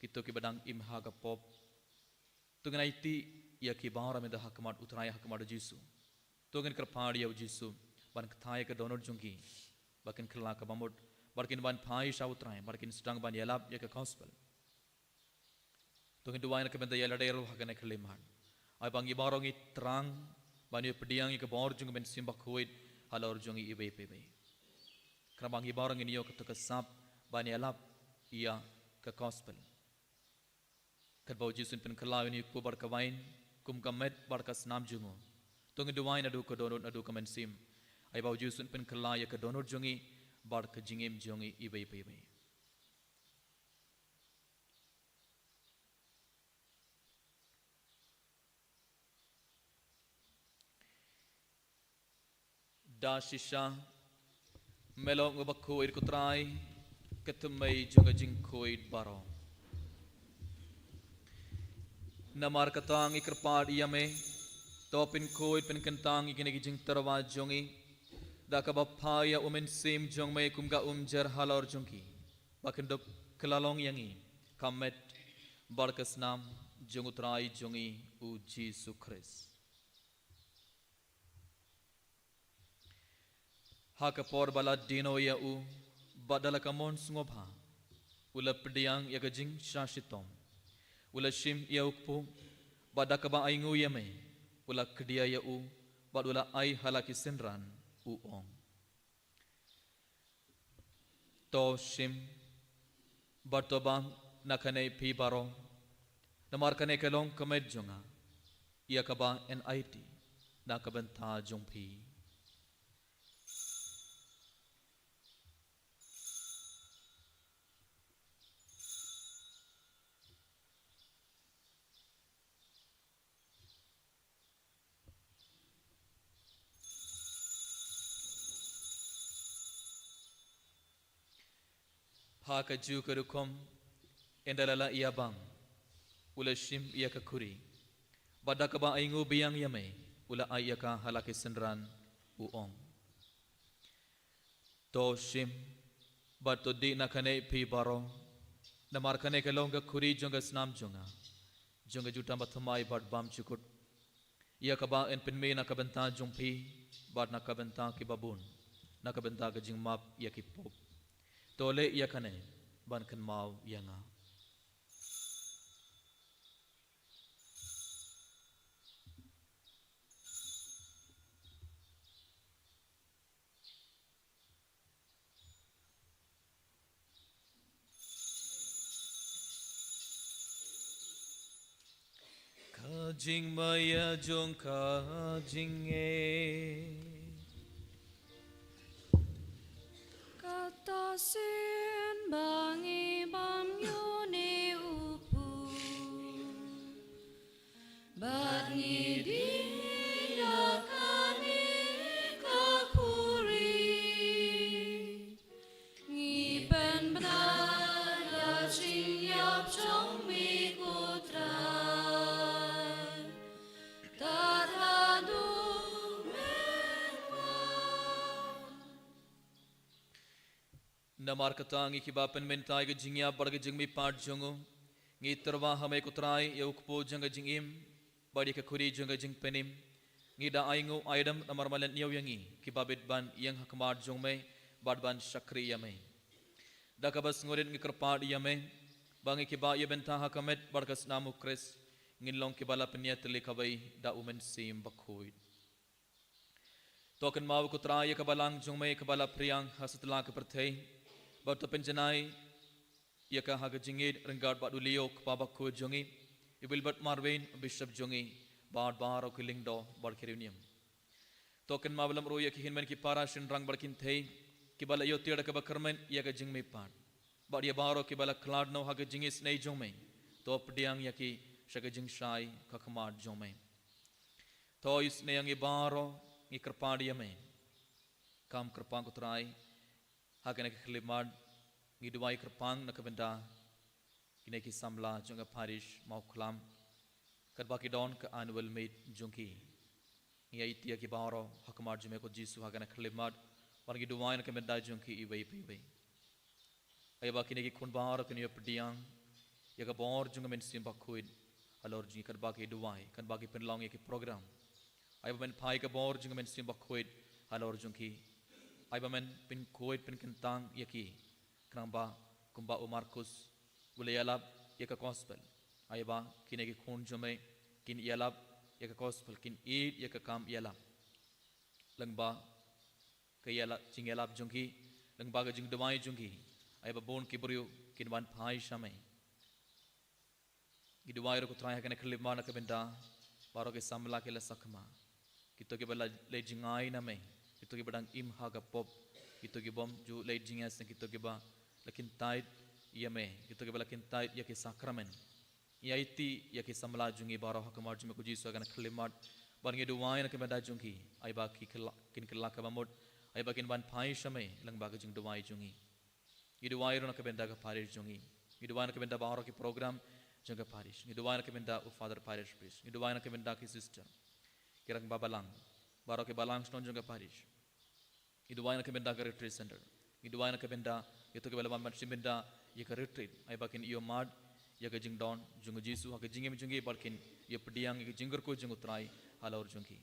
kito kiba dang im ha ka pop. To ngin aiti ïa ki baroh mynta ha khmat u Trai, ha khmat u Jisu. To ngin kyrpad ïa u Jisu ban kthah ïa ka dohnud jong ki, ba kin kylla ka bamut, ba kin wan phai sha u Trai, ba kin sdang ban ïalap ïa ka gospel. To ngin duwai na ka bynta ïa lade ruh ha kane ka khyllipmat. Ai ba ngi baroh ngi thrang ban ïoh pdiang ïa ka bor jong ka Mynsiem Bakhuid halor jong ngi iwei pa iwei. Khnang ba ngi baroh ngin ïoh kato ka sap ban ïalap ïa ka gospel. Katba u Jisu un pynkylla ïa une u kpu bad ka wain kum ka met bad ka snam jong u, to ngin duwai naduh ka dohnud naduh ka mynsiem, ai ba u Jisu un pynkylla ïa ka dohnud jong ngi bad ka jingim jong ngi iwei pa iwei. Da shisha, me long uba khuid ko Trai, ka thymmei jong ka jingkhuid baroh. Namar kata ngi kyrpad ïa me, to pynkhuid pynkyntang ïa kine ki jingtyrwa jong ngi da kaba phah ïa u Mynsiem jong me kum ka umjer halor jong ki, ba kin dup kylla long ïa ngi ka met bad ka snam jong u Trai jong ngi u Jisu Khrist. Ha ka por ba la die noh ïa u, bad da la ka mon sngewbha, u la pdiang ïa ka jingshah shitom, u la shim ïa u kpu, bad da kaba ainguh ïa me, u la kdia ïa u, bad u la ai ha la ki synran, u ong: To shim, bad to bam na kane phi baroh, namar kane ka long ka met jong nga, ïa kaba yn aiti na ka bynta jong phi. Ha ka ju ka rukom, ynda la lah ïa bam, u la shim ïa ka khuri, bad da kaba ainguh biang ïa me, u la ai ïa ka ha la ki synran, u ong: To shim, bad to dih na kane phi baroh, namar kane ka long ka khuri jong ka snam jong nga, jong ka jutang bathymmai bad bymjukut, ïa kaba yn pynmih na ka bynta jong phi bad na ka bynta ki babun, na ka bynta ka jingmap ïa ki pop. To leh ïa kane ban kynmaw ïa nga. Ka jingmaïa jong ka jingngeit. Kata sien ba ngi bam ïa une u kpu, bad ngi dih ïa kane ka khuri, ngi pynbna ïa ka jingïap jong me ko Trai, tad haduh me wan. Namar kata ngi kiba pynmynta ïa ka jingïap bad ka jingmihpat jong u, ngi tyrwa ha me ko Trai ïa u kpu jong ka jingim bad ïa ka khuri jong ka jingpynim. Ngi da ainguh aidam namar me la ñiew ïa ngi kiba bit ban ïeng ha khmat jong me bad ban shakri ïa me. Da kaba sngewrit ngi kyrpad ïa me ba ngi kiba ïa bynta ha ka met bad ka snam u Khrist ngin long kiba la pynïatylli kawei da u Mynsiem Bakhuid. To kynmaw ko Trai ïa ka balang jong me kaba la phriang ha satlak ka pyrthei, bad to pynjanai ïa ka ha ka jingïeit ryngkat bad u Leo kpa bakhuid jong ngi, i Wilbert Marwein bishop jong ngi, bad baroh ki lyngdoh bad ki riewniam. To kynmaw lem ruh ïa ki hynmen ki para shynrang bad kynthei kiba la ïoh tiar da kaba kyrmen ïa ka jingmihpat, bad ïa baroh kiba la khlad noh ha ka jingisynei jong me, to pdiang ïa ki sha ka jingshai ka khmat jong me. To isynei ïa ngi baroh, ngi kyrpad ïa me. Kam kyrpang ko Trai, ha kane ka khyllipmat ngi duwai kyrpang na ka bynta kine ki samla jong ka parish Mawkhlam, katba ki don ka annual meet jong ki. Ngi aiti ïa ki baroh ha khmat jong me ko Jisu ha kane ka khyllipmat, bad ngi duwai na ka bynta jong ki iwei pa iwei. Ai ba kine ki khun baroh kin ïoh pdiang ïa ka bor jong ka Mynsiem Bakhuid halor jong ngi, katba ki duwai, katba ki pynlong ïa ki program. Ai ba men phai ka bor jong ka Mynsiem Bakhuid halor jong ki. Ai ba men pynkhuid pynkyntang ïa ki, khnang ba kumba u Markus u la ïalap ïa ka gospel, ai ba kine ki khun jong me kin ïalap ïa ka gospel, kin ïeit ïa ka kam ïalap, lyngba ka ïalap, jingïalap jong ki, lyngba ka jingduwai jong ki, ai ba bun ki briew kin wan phai sha me. Ngi duwai ruh, ko Trai, ha kane ka khyllipmat na ka bynta baroh ki samla ki la sakma, kito kiba la leit jngai na me, kito kiba dang im ha ka pop, kito ki bym ju leit jngai, kito kiba la kyntait ïa me, kito kiba la kyntait ïa ki sakramen. Ngi aiti ïa ki samla jong ngi baroh ha ka mar jong me, ko Jisu, ha kane ka khyllipmat, bad ngi duwai na ka bynta jong ki, ai ba ki kylla-, kin kylla kaba mut, ai ba kin wan phai sha me lyngba ka jingduwai jong ngi. Ngi duwai ruh na ka bynta ka parish jong ngi. Ngi duwai na ka bynta baroh ki program jong ka parish. Ngi duwai na ka bynta u Father Parish Priest. Ngi duwai na ka bynta ki sister, ki rangbah balang, baroh ki balang shnong jong ka parish. Ngi duwai na ka bynta ka retreat center. Ngi duwai na ka bynta ïa kito kiba la wan ban shim bynta ïa ka retreat, ai ba kin ïohmad ïa ka jingdon jong u Jisu ha ka jingim jong ki, bad kin ïoh pdiang ïa ka jingkyrkhu jong u Trai halor jong ki.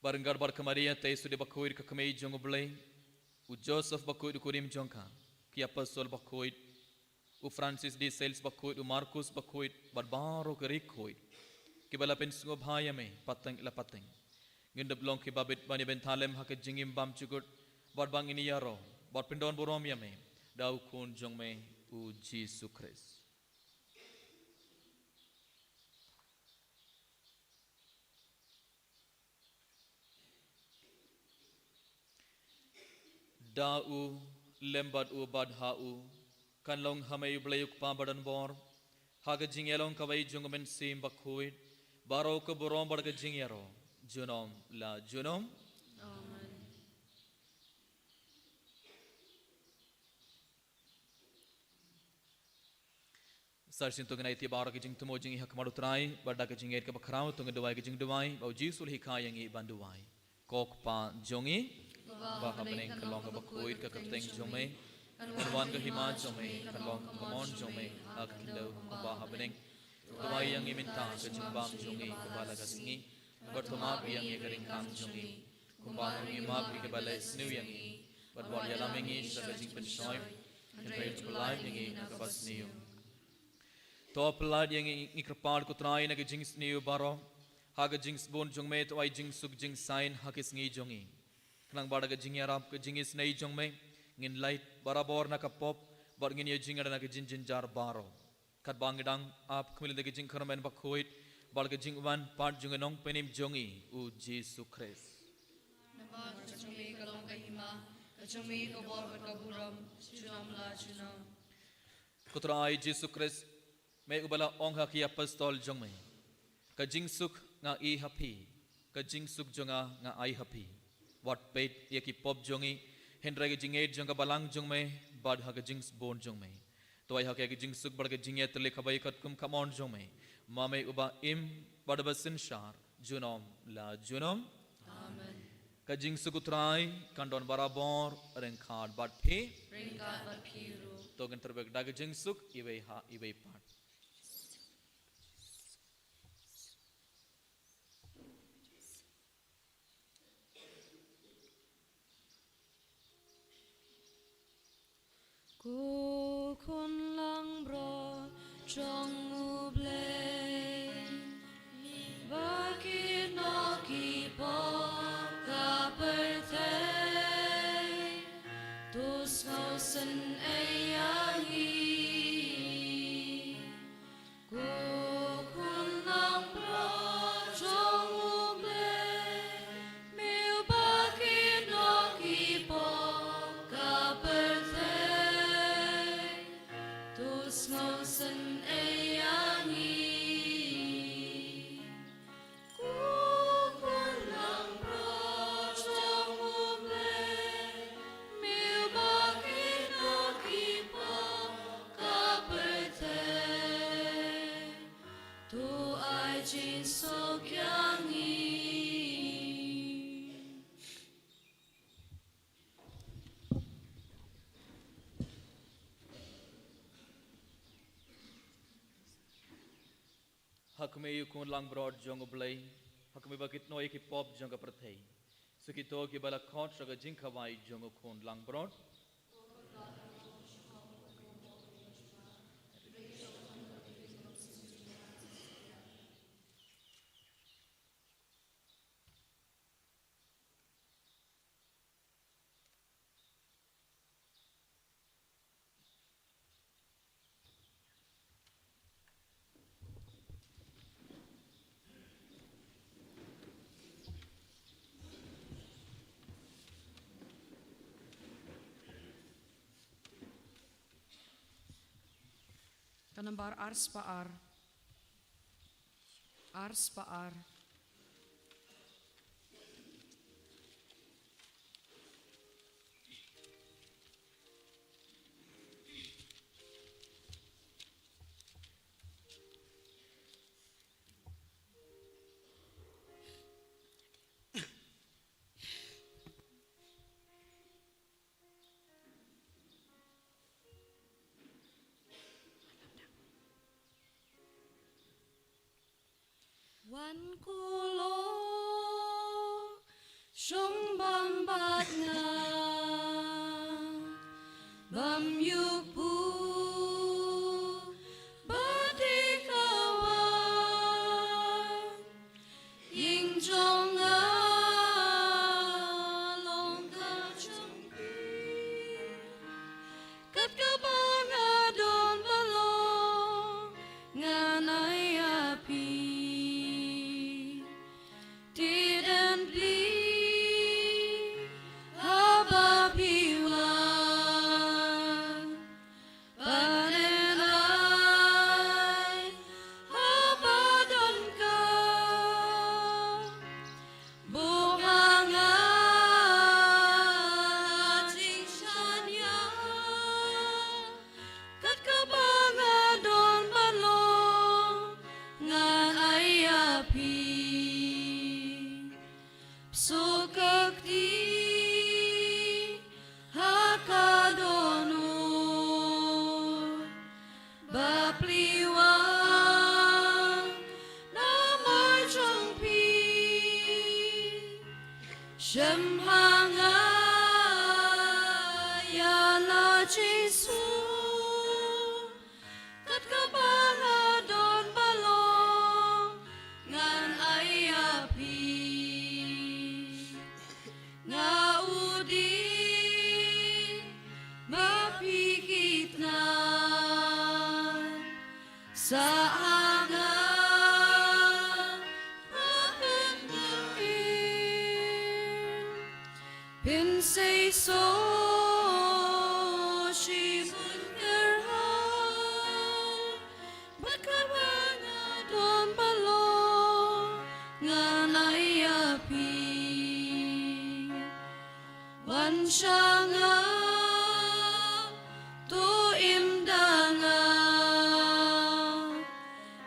Bad ryngkat bad ka Maria Theisotti bakhuid, ka Kmie jong u Blei, u Joseph bakhuid u kurim jong ka, ki apostol bakhuid, u Francis de Sales bakhuid, u Markus bakhuid, bad baroh ki riewkhuid kiba la pynsngewbha ïa me pateng la pateng, ngin dup long kiba bit ban ïa bteng lem ha ka jingim bymjukut, bad ba ngin ïaroh bad pyndonburom ïa me da u Khun jong me, u Jisu Khrist. Da u, lem bad u, bad ha u, kan long ha me u Blei u Kpa badonbor, ha ka jingïalong kawei jong u Mynsiem Bakhuid, baroh ka burom bad ka jingïaroh, junom la junom. Amen. Sa shisien to ngin aiti baroh ki jingthmu jong ngi ha khmat u Trai, bad da ka jingngeit kaba khraw to ngin duwai ka jingduwai ba u Jisu u la hikai ïa ngi ban duwai. Ko Kpa jong ngi ba ha bneng, kan long kaba khuid ka kyrteng jong me, kan wan ka hima jong me, kan long ka mon jong me ha ka khyndew kumba ha bneng. Duwai ïa ngi mynta ka jingbam jong ngi kaba la ka sngi, bad to map ïa ngi ka ryngkang jong ngi, kumba ngi map ïa kiba leh sniew ïa ngi, bad wat ïalam ïa ngi sha ka jingpynshoi, hynrei to pyllait ïa ngi na kaba sniew. To pyllait ïa ngi, ngi kyrpad ko Trai, na ka jingsniew baroh, ha ka jingsbun jong me to ai jingsuk jingsain ha ki sngi jong ngi, khnang ba da ka jingïarap ka jingisynei jong me, ngin lait barabor na ka pop, bad ngin ïoh jingïada na ka jingjynjar baroh. Katba ngi dang ap khmih lynti ka jingkyrmen bakhuid bad ka jingwan pat jong u Nongpynim jong ngi u Jisu Khrist. Namar ka jong me ka long ka hima, ka jong me ka bor bad ka burom, junom la junom. Ko Trai Jisu Khrist, me uba la ong ha ki apostol jong me, ka jingsuk nga ai ha phi, ka jingsuk jong nga nga ai ha phi. Wat peit ïa ki pop jong ngi, hynrei ka jingngeit jong ka balang jong me, bad ha ka jingsbun jong me. To ai ha ki ka jingsuk bad ka jingïatylli kaba ïa katkum ka mon jong me, ma me uba im bad uba synshar, junom la junom. Amen. Ka jingsuk u Trai kan don barabor ryngkat bad phi. Ryngkat bad phi ruh. To ngin tyrwa da ka jingsuk iwei ha iwei pat. Ko khun langbrot jong U Blei, ba kit noh ki pop ka pyrthei, to sngewsynei ïa ngi. Ko khun langbrot jong U Blei, me uba kit noh ki pop ka pyrthei, to sngewsynei ïa ngi. Ko khun langbrot jong U Blei, me uba kit noh ki pop ka pyrthei, to ai jingsuk ïa ngi. Ha khmih ïa u khun langbrot jong U Blei, ha khmih ba kit noh ïa ki pop jong ka pyrthei. Sa kito kiba la khot sha ka jingkhawai jong u khun langbrot. Ka nambar ar spah ar. Ar spah ar. Wan ko long shong bam bad nga, bam ïup u ba dei ka wan. Ïing jong nga long ka jong phi. Kat kaba nga don ba long ngan ai ïa phi. Tied en plie haba phi wan. Ban en ai haba don ka bok ha nga la jingshaniah. Kat kaba nga don ba long ngan ai ïa phi. Pso ka kti ha ka dohnud ba plie wan namar jong phi. Shem ha nga ïa la Jisu. Kat kaba nga don ba long ngan ai ïa phi. Nga u dei ma phi ki tnat. Sa ha nga ha pyndonkam. Phin sei shuh shi munkyrhai. Bad kaba nga don ba long ngan ai ïa phi. Wan sha nga, to im da nga.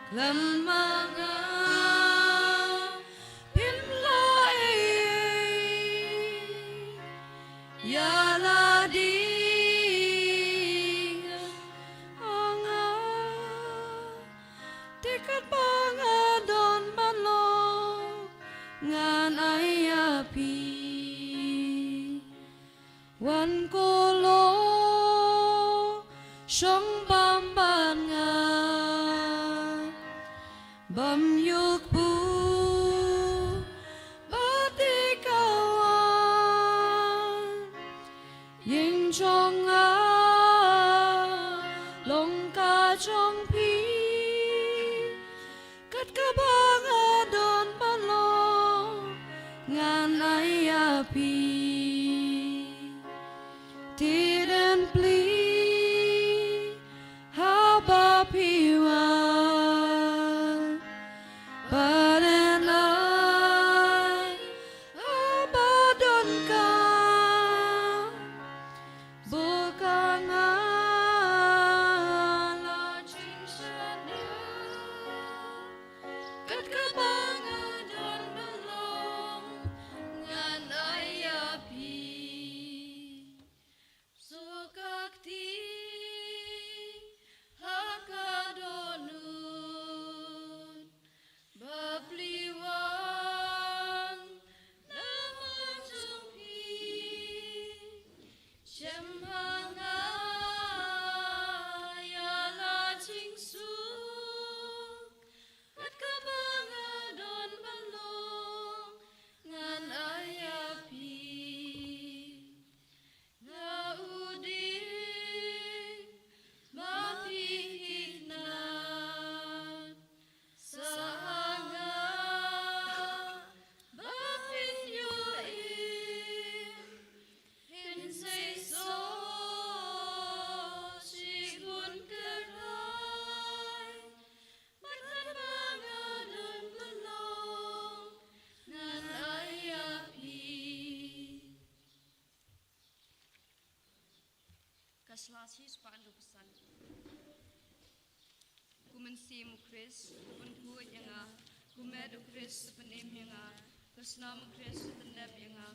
Khlem ma nga phin lah ei ei. Ïa lade ha nga, te katba nga don ba long ngan ai ïa phi. Wan ko long shong bam bad nga, bam ïup u ba dei ka wan. Ïing jong nga long ka jong phi. Kat kaba nga don ba long ngan ai ïa phi. Tied en plie haba phi wan. Bad en ai haba don ka bok ha nga la jingshaniah. Kat kaba nga don ba long ngan ai ïa phi. Pso ka kti ha ka dohnud Spah hynriew phew san. Ko Mynsiem u Khrist, to pynkhuid ïa nga. Ko met u Khrist, to pynim ïa nga. Ko snam u Khrist, to pyndep ïa nga.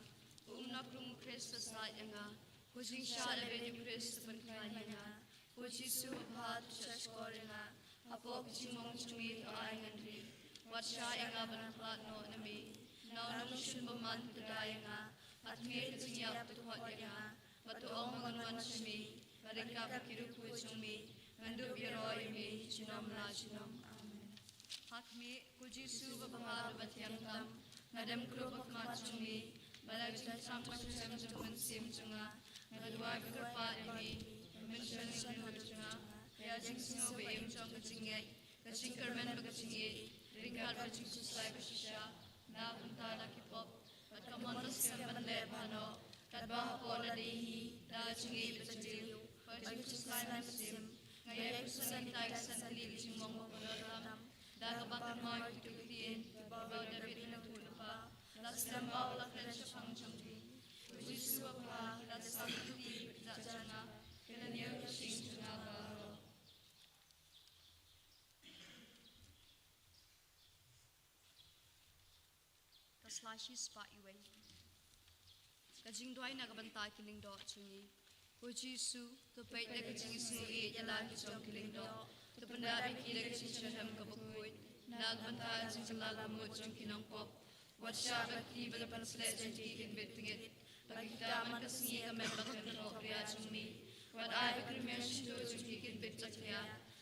Ko umnap rung u Khrist, to said ïa nga. Ko jingshah lehbeiñ u Khrist, to pynkhlaiñ ïa nga. Ko Jisu babha, to shahshkor ïa nga. Hapoh ka jingmong jong me, to ai ngan ri. Wat shah ïa nga ban khlad noh na me. Na u nongshun bymman, to da ïa nga. Ha khmih ka jingïap, to khot ïa nga. Bad to ong ba ngan wan sha me, bad ryngkat bad ki riewkhuid jong me, ngan dup ïaroh ïa me, junom la junom. Amen. Ha khmih, ko Jisu babha bad bathiang tam, nga dem krup ha khmat jong me, bad da ka jingthrang ba skhem jong ka mynsiem jong nga, nga duwai ba kyrpad ïa me, ïa ka mynsiem jong nga, ïa ka jingsngew ba im jong ka jingngeit, ka jingkyrmen bad ka jingïeit, ryngkat bad ka jingkhuslai ba shisha, na ka bynta na ki pop, bad ka mon ba skhem ban leh bha noh, katba hapoh lade hi, da ka jingïeit ba jylliew, bad ka jingkhuslai mynsiem, nga ïai khuslai ïa kitai ki san tylli ki jingmong ba kordor tam, da kaba kynmaw ïa kito ki ktien, kiba u Dabid u nongïathuhlypa, la slem bha u la kren shaphang jong phi. Ko Jisu babha, la sam ïa ki kti bad ki kjat jong nga, ki la ñiew ïa ka shyieng jong nga baroh. Ka sla shispah iwei. Ka jingduwai na ka bynta ki lyngdoh jong ngi. Ko Jisu, to peit da ka jingisngewieit ïa la ki jong ki lyngdoh. To pyndap ïa ki da ka jingshitrhem kaba khuid. Na ka bynta ka jingkylla ka mut jong ki nongpop. Wat shah ba ki ba la pynsleh jong ki kin bit tngit. Ba ki ktah man ka sngi ka met ba kynthoh ria jong me. Wat ai ba ki rmiang shyntur jong ki kin bit jakhlia.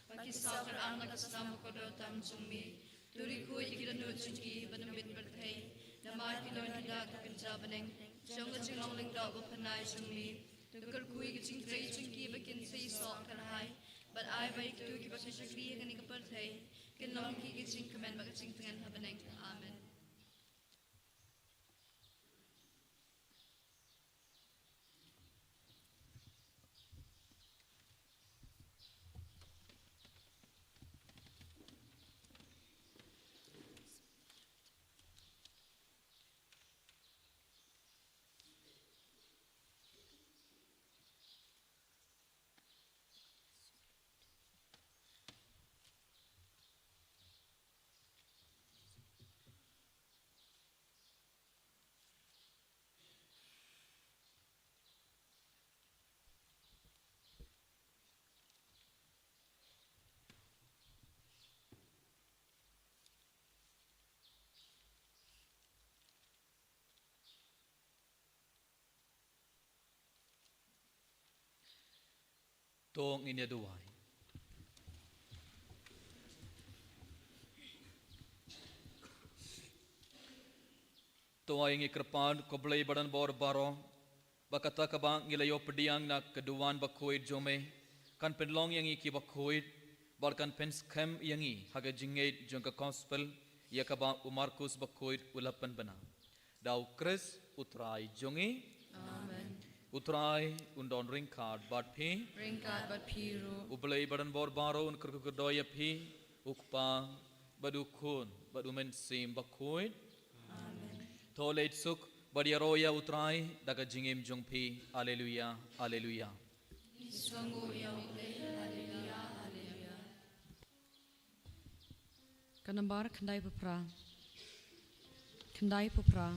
Ba ki saw kyrang da ka snam ba kordor tam jong me. To riewkhuid ïa ki dohnud jong ki ban ym bit pyrthei. Namar ki long ki dak ka kynja bneng. Jong ka jinglong lyngdoh ba pynai jong me. To kyrkhu ïa ka jingtrei jong ki ba kin sei soh kyrhai. Bad ai ba ïa kito kiba ki shakri ha kane ka pyrthei. Kin long ki ka jingkmen bad ka jingtngen ha bneng. Amen. To ngin ïa duwai. To ai ngi kyrpad ko Blei ba don bor baroh, ba kata kaba ngi la ïoh pdiang na ka duwan bakhuid jong me kan pynlong ïa ngi kiba khuid, bad kan pynskhem ïa ngi ha ka jingngeit jong ka gospel, ïa kaba u Markus bakhuid u la pynbna. Da u Khrist u Trai jong ngi. Amen. U Trai un don ryngkat bad phi. Ryngkat bad phi ruh. U Blei ba don bor baroh un kyrkhu kyrdoh ïa phi, u Kpa, bad u Khun, bad u Mynsiem Bakhuid. Amen. To leit suk bad ïaroh ïa u Trai da ka jingim jong phi. Alleluia, alleluia. Ïa u Blei, alleluia, alleluia. Ka nambar khyndaiphew phra. Khyndaiphew phra.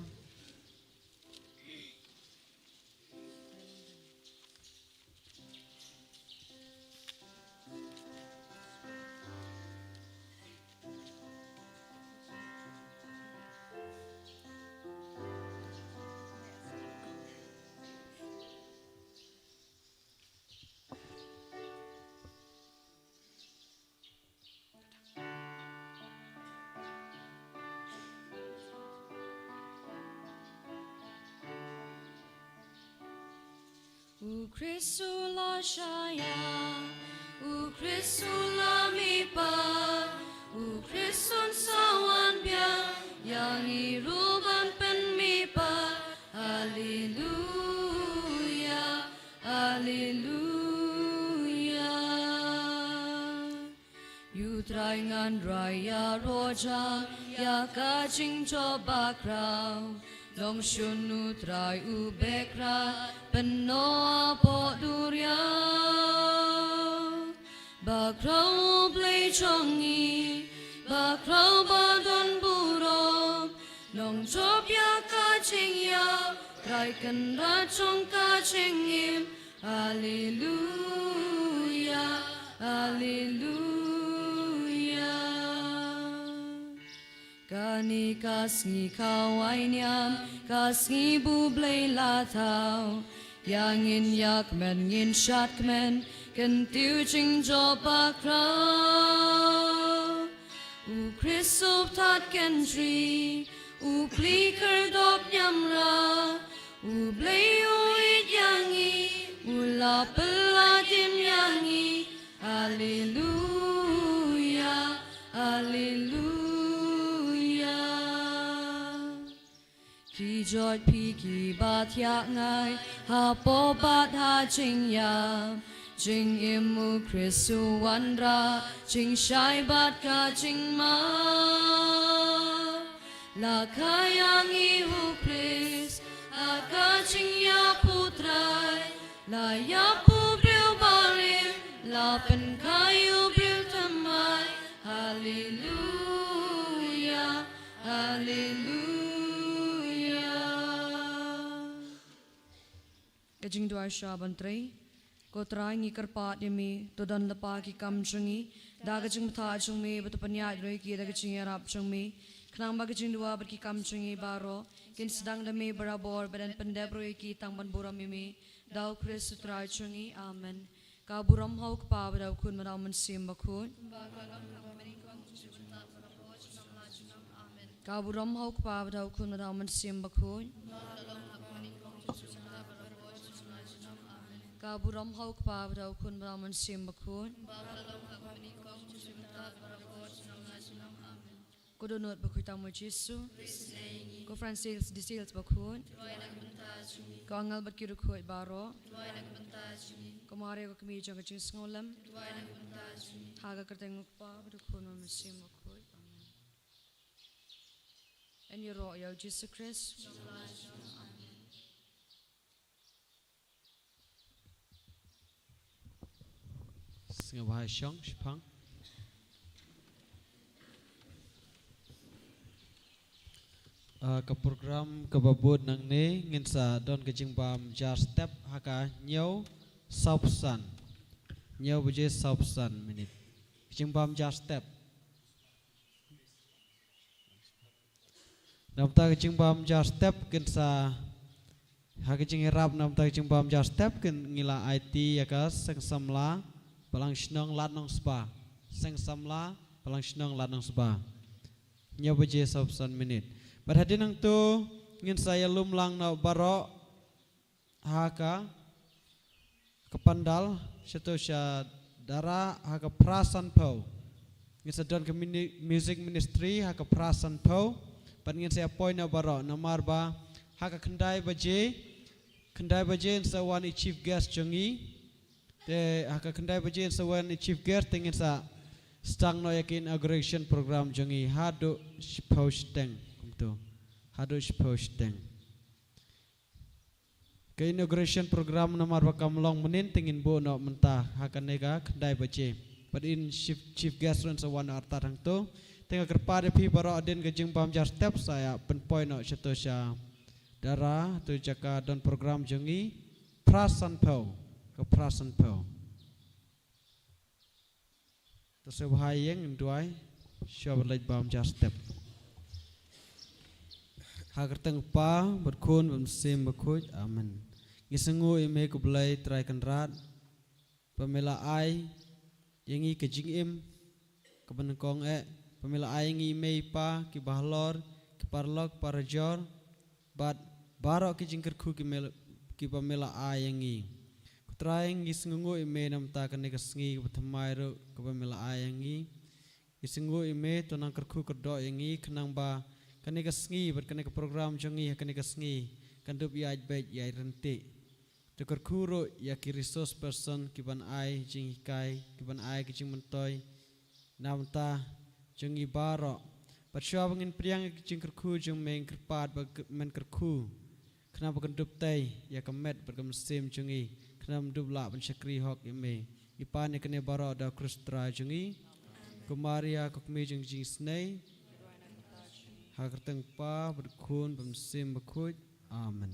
U Khrist u la shah ïa, u Khrist u la mihpat, u Khrist un sa wan biang, ïa ngi ruh ban pynmihpat. Alleluia, alleluia. Ïa u Trai ngan rai ïaroh jam, ïa ka jingjop bakhraw. Nongshun u Trai u bek rat, pynnoh hapoh duriaw. Bakhraw u Blei jong ngi, bakhraw ba don burom. Nongjop ïa ka jingïap, Trai Kynrad jong ka jingim. Haleluya, haleluya. Kane ka sngi ka wai niam, ka sngi ba u Blei la thaw. Ïa ngin ïa kmen, ngin shad kmen, kyntiew jingjop bakhraw. U Khrist u Bthad Kynrad, u plie kyrdop niamra. U Blei u ïeit ïa ngi, u la pynlait im ïa ngi. Haleluya, haleluya. Ki jot phi ki ba thiah ngai, hapoh bad ha jingïap. Jingim u Khrist u wanrah, jingshai bad ka jingmap. La kha ïa ngi u Khrist, ha ka jingïap u Trai. La ïap u briew barim, la pynkha ïa u briew thymmai. Haleluya, haleluya. Ka jingduwai sha ban trei. Ko Trai, ngi kyrpad ïa me, to don lypa ki kam jong ngi da ka jingbthah jong me, bad to pynïaid ruh ïa ki da ka jingïarap jong me. Khnang ba ka jingduwai bad ki kam jong ngi baroh kin sdang da me barabor, bad yn pyndep ruh ïa ki tang ban burom ïa me. Da u Khrist u Trai jong ngi. Amen. Ka burom ha u Kpa, bad ha u Khun, bad ha u Mynsiem Bakhuid. Ka burom ha u Kpa, bad ha u Khun, bad ha u Mynsiem Bakhuid. Ka burom ha u Kpa, bad ha u Khun, bad ha u Mynsiem Bakhuid. Ko Dohnud Bakhuid Tam u Jisu. Ko Francis de Sales Bakhuid. Ko angel bad ki riewkhuid baroh. Ko Maria ko kmie jong ka jingsngewlem. Ha ka kyrteng u Kpa bad u Khun bad u Mynsiem Bakhuid. Amen. Yn ïaroh ïa u Jisu Khrist. Sngewbha shong shaphang. Ah, ka program kaba bud nangne ngin sa don ka jingbam jar step ha ka hynñiew sawphew san. Hynñiew baje sawphew san minit. Ka jingbam jar step. Namar ka jingbam jar step kin sa ha ka jingïarap namar ka jingbam jar step kin ngi la aiti ïa ka Seng Samla Balang Shnong Lad Nongspa. Seng Samla Balang Shnong Lad Nongspa. Hynñiew baje sawphew san minit. Bad hadien nangto ngin sa ïalum lang noh baroh ha ka, ka pandal, shato sha dara ha ka phra sanphew. Ngin sa don ka mini-, music ministry ha ka phra sanphew. Bad ngin sa ïa poi noh baroh namar ba ha ka khyndai baje, khyndai baje ngin sa wan i chief guest jong ngi. Te ha ka khyndai baje ngin sa wan i chief guest te ngin sa sdang noh ïa ka inauguration program jong ngi haduh shiphew shiteng kumto. Haduh shiphew shiteng. Ka inauguration program namar ba kam long mynnin te ngin buh noh mynta ha kane ka khyndai baje. Bad in chief, chief guest ruh yn sa wan noh artat hangto. Te nga kyrpad ïa phi baroh hadien ka jingbam jar step sa ïa pynpoi noh shato sha dara, to jaka don program jong ngi. Phra sanphew, ka phra sanphew. To sngewbha ïeng ngin duwai shuwa ban leit bam jar step. Ha ka kyrteng Kpa bad Khun bad Mynsiem Bakhuid. Amen. Ngi sngewnguh ïa me ko Blei Trai Kynrad ba me la ai ïa ngi ka jingim kaba nyngkong eh, ba me la ai ïa ngi i mei i pa kiba halor, ki paralok parajor, bad baroh ki jingkyrkhu ki me, kiba me la ai ïa ngi. Ko Trai ngi sngewnguh ïa me namar kane ka sngi kaba thymmai ruh kaba me la ai ïa ngi. Ngi sngewnguh ïa me to nang kyrkhu kyrdoh ïa ngi khnang ba kane ka sngi bad kane ka program jong ngi ha kane ka sngi kan dup ïaid beit ïaid ryntih. To kyrkhu ruh ïa ki resource person kiban ai jinghikai, kiban ai ki jingmyntoi na bynta jong ngi baroh. Bad shuwa ba ngin pdiang ïa ka jingkyrkhu jong me, ngi kyrpad ba men kyrkhu, khnang ba kan dup tei ïa ka met bad ka mynsiem jong ngi, khnang ba dup lah ban shakri hok ïa me. Ngi pan ïa kane baroh da u Khrist Trai jong ngi. Ko Maria, ko kmie jong ka jingisynei. Ha ka kyrteng Kpa bad Khun bad Mynsiem Bakhuid. Amen.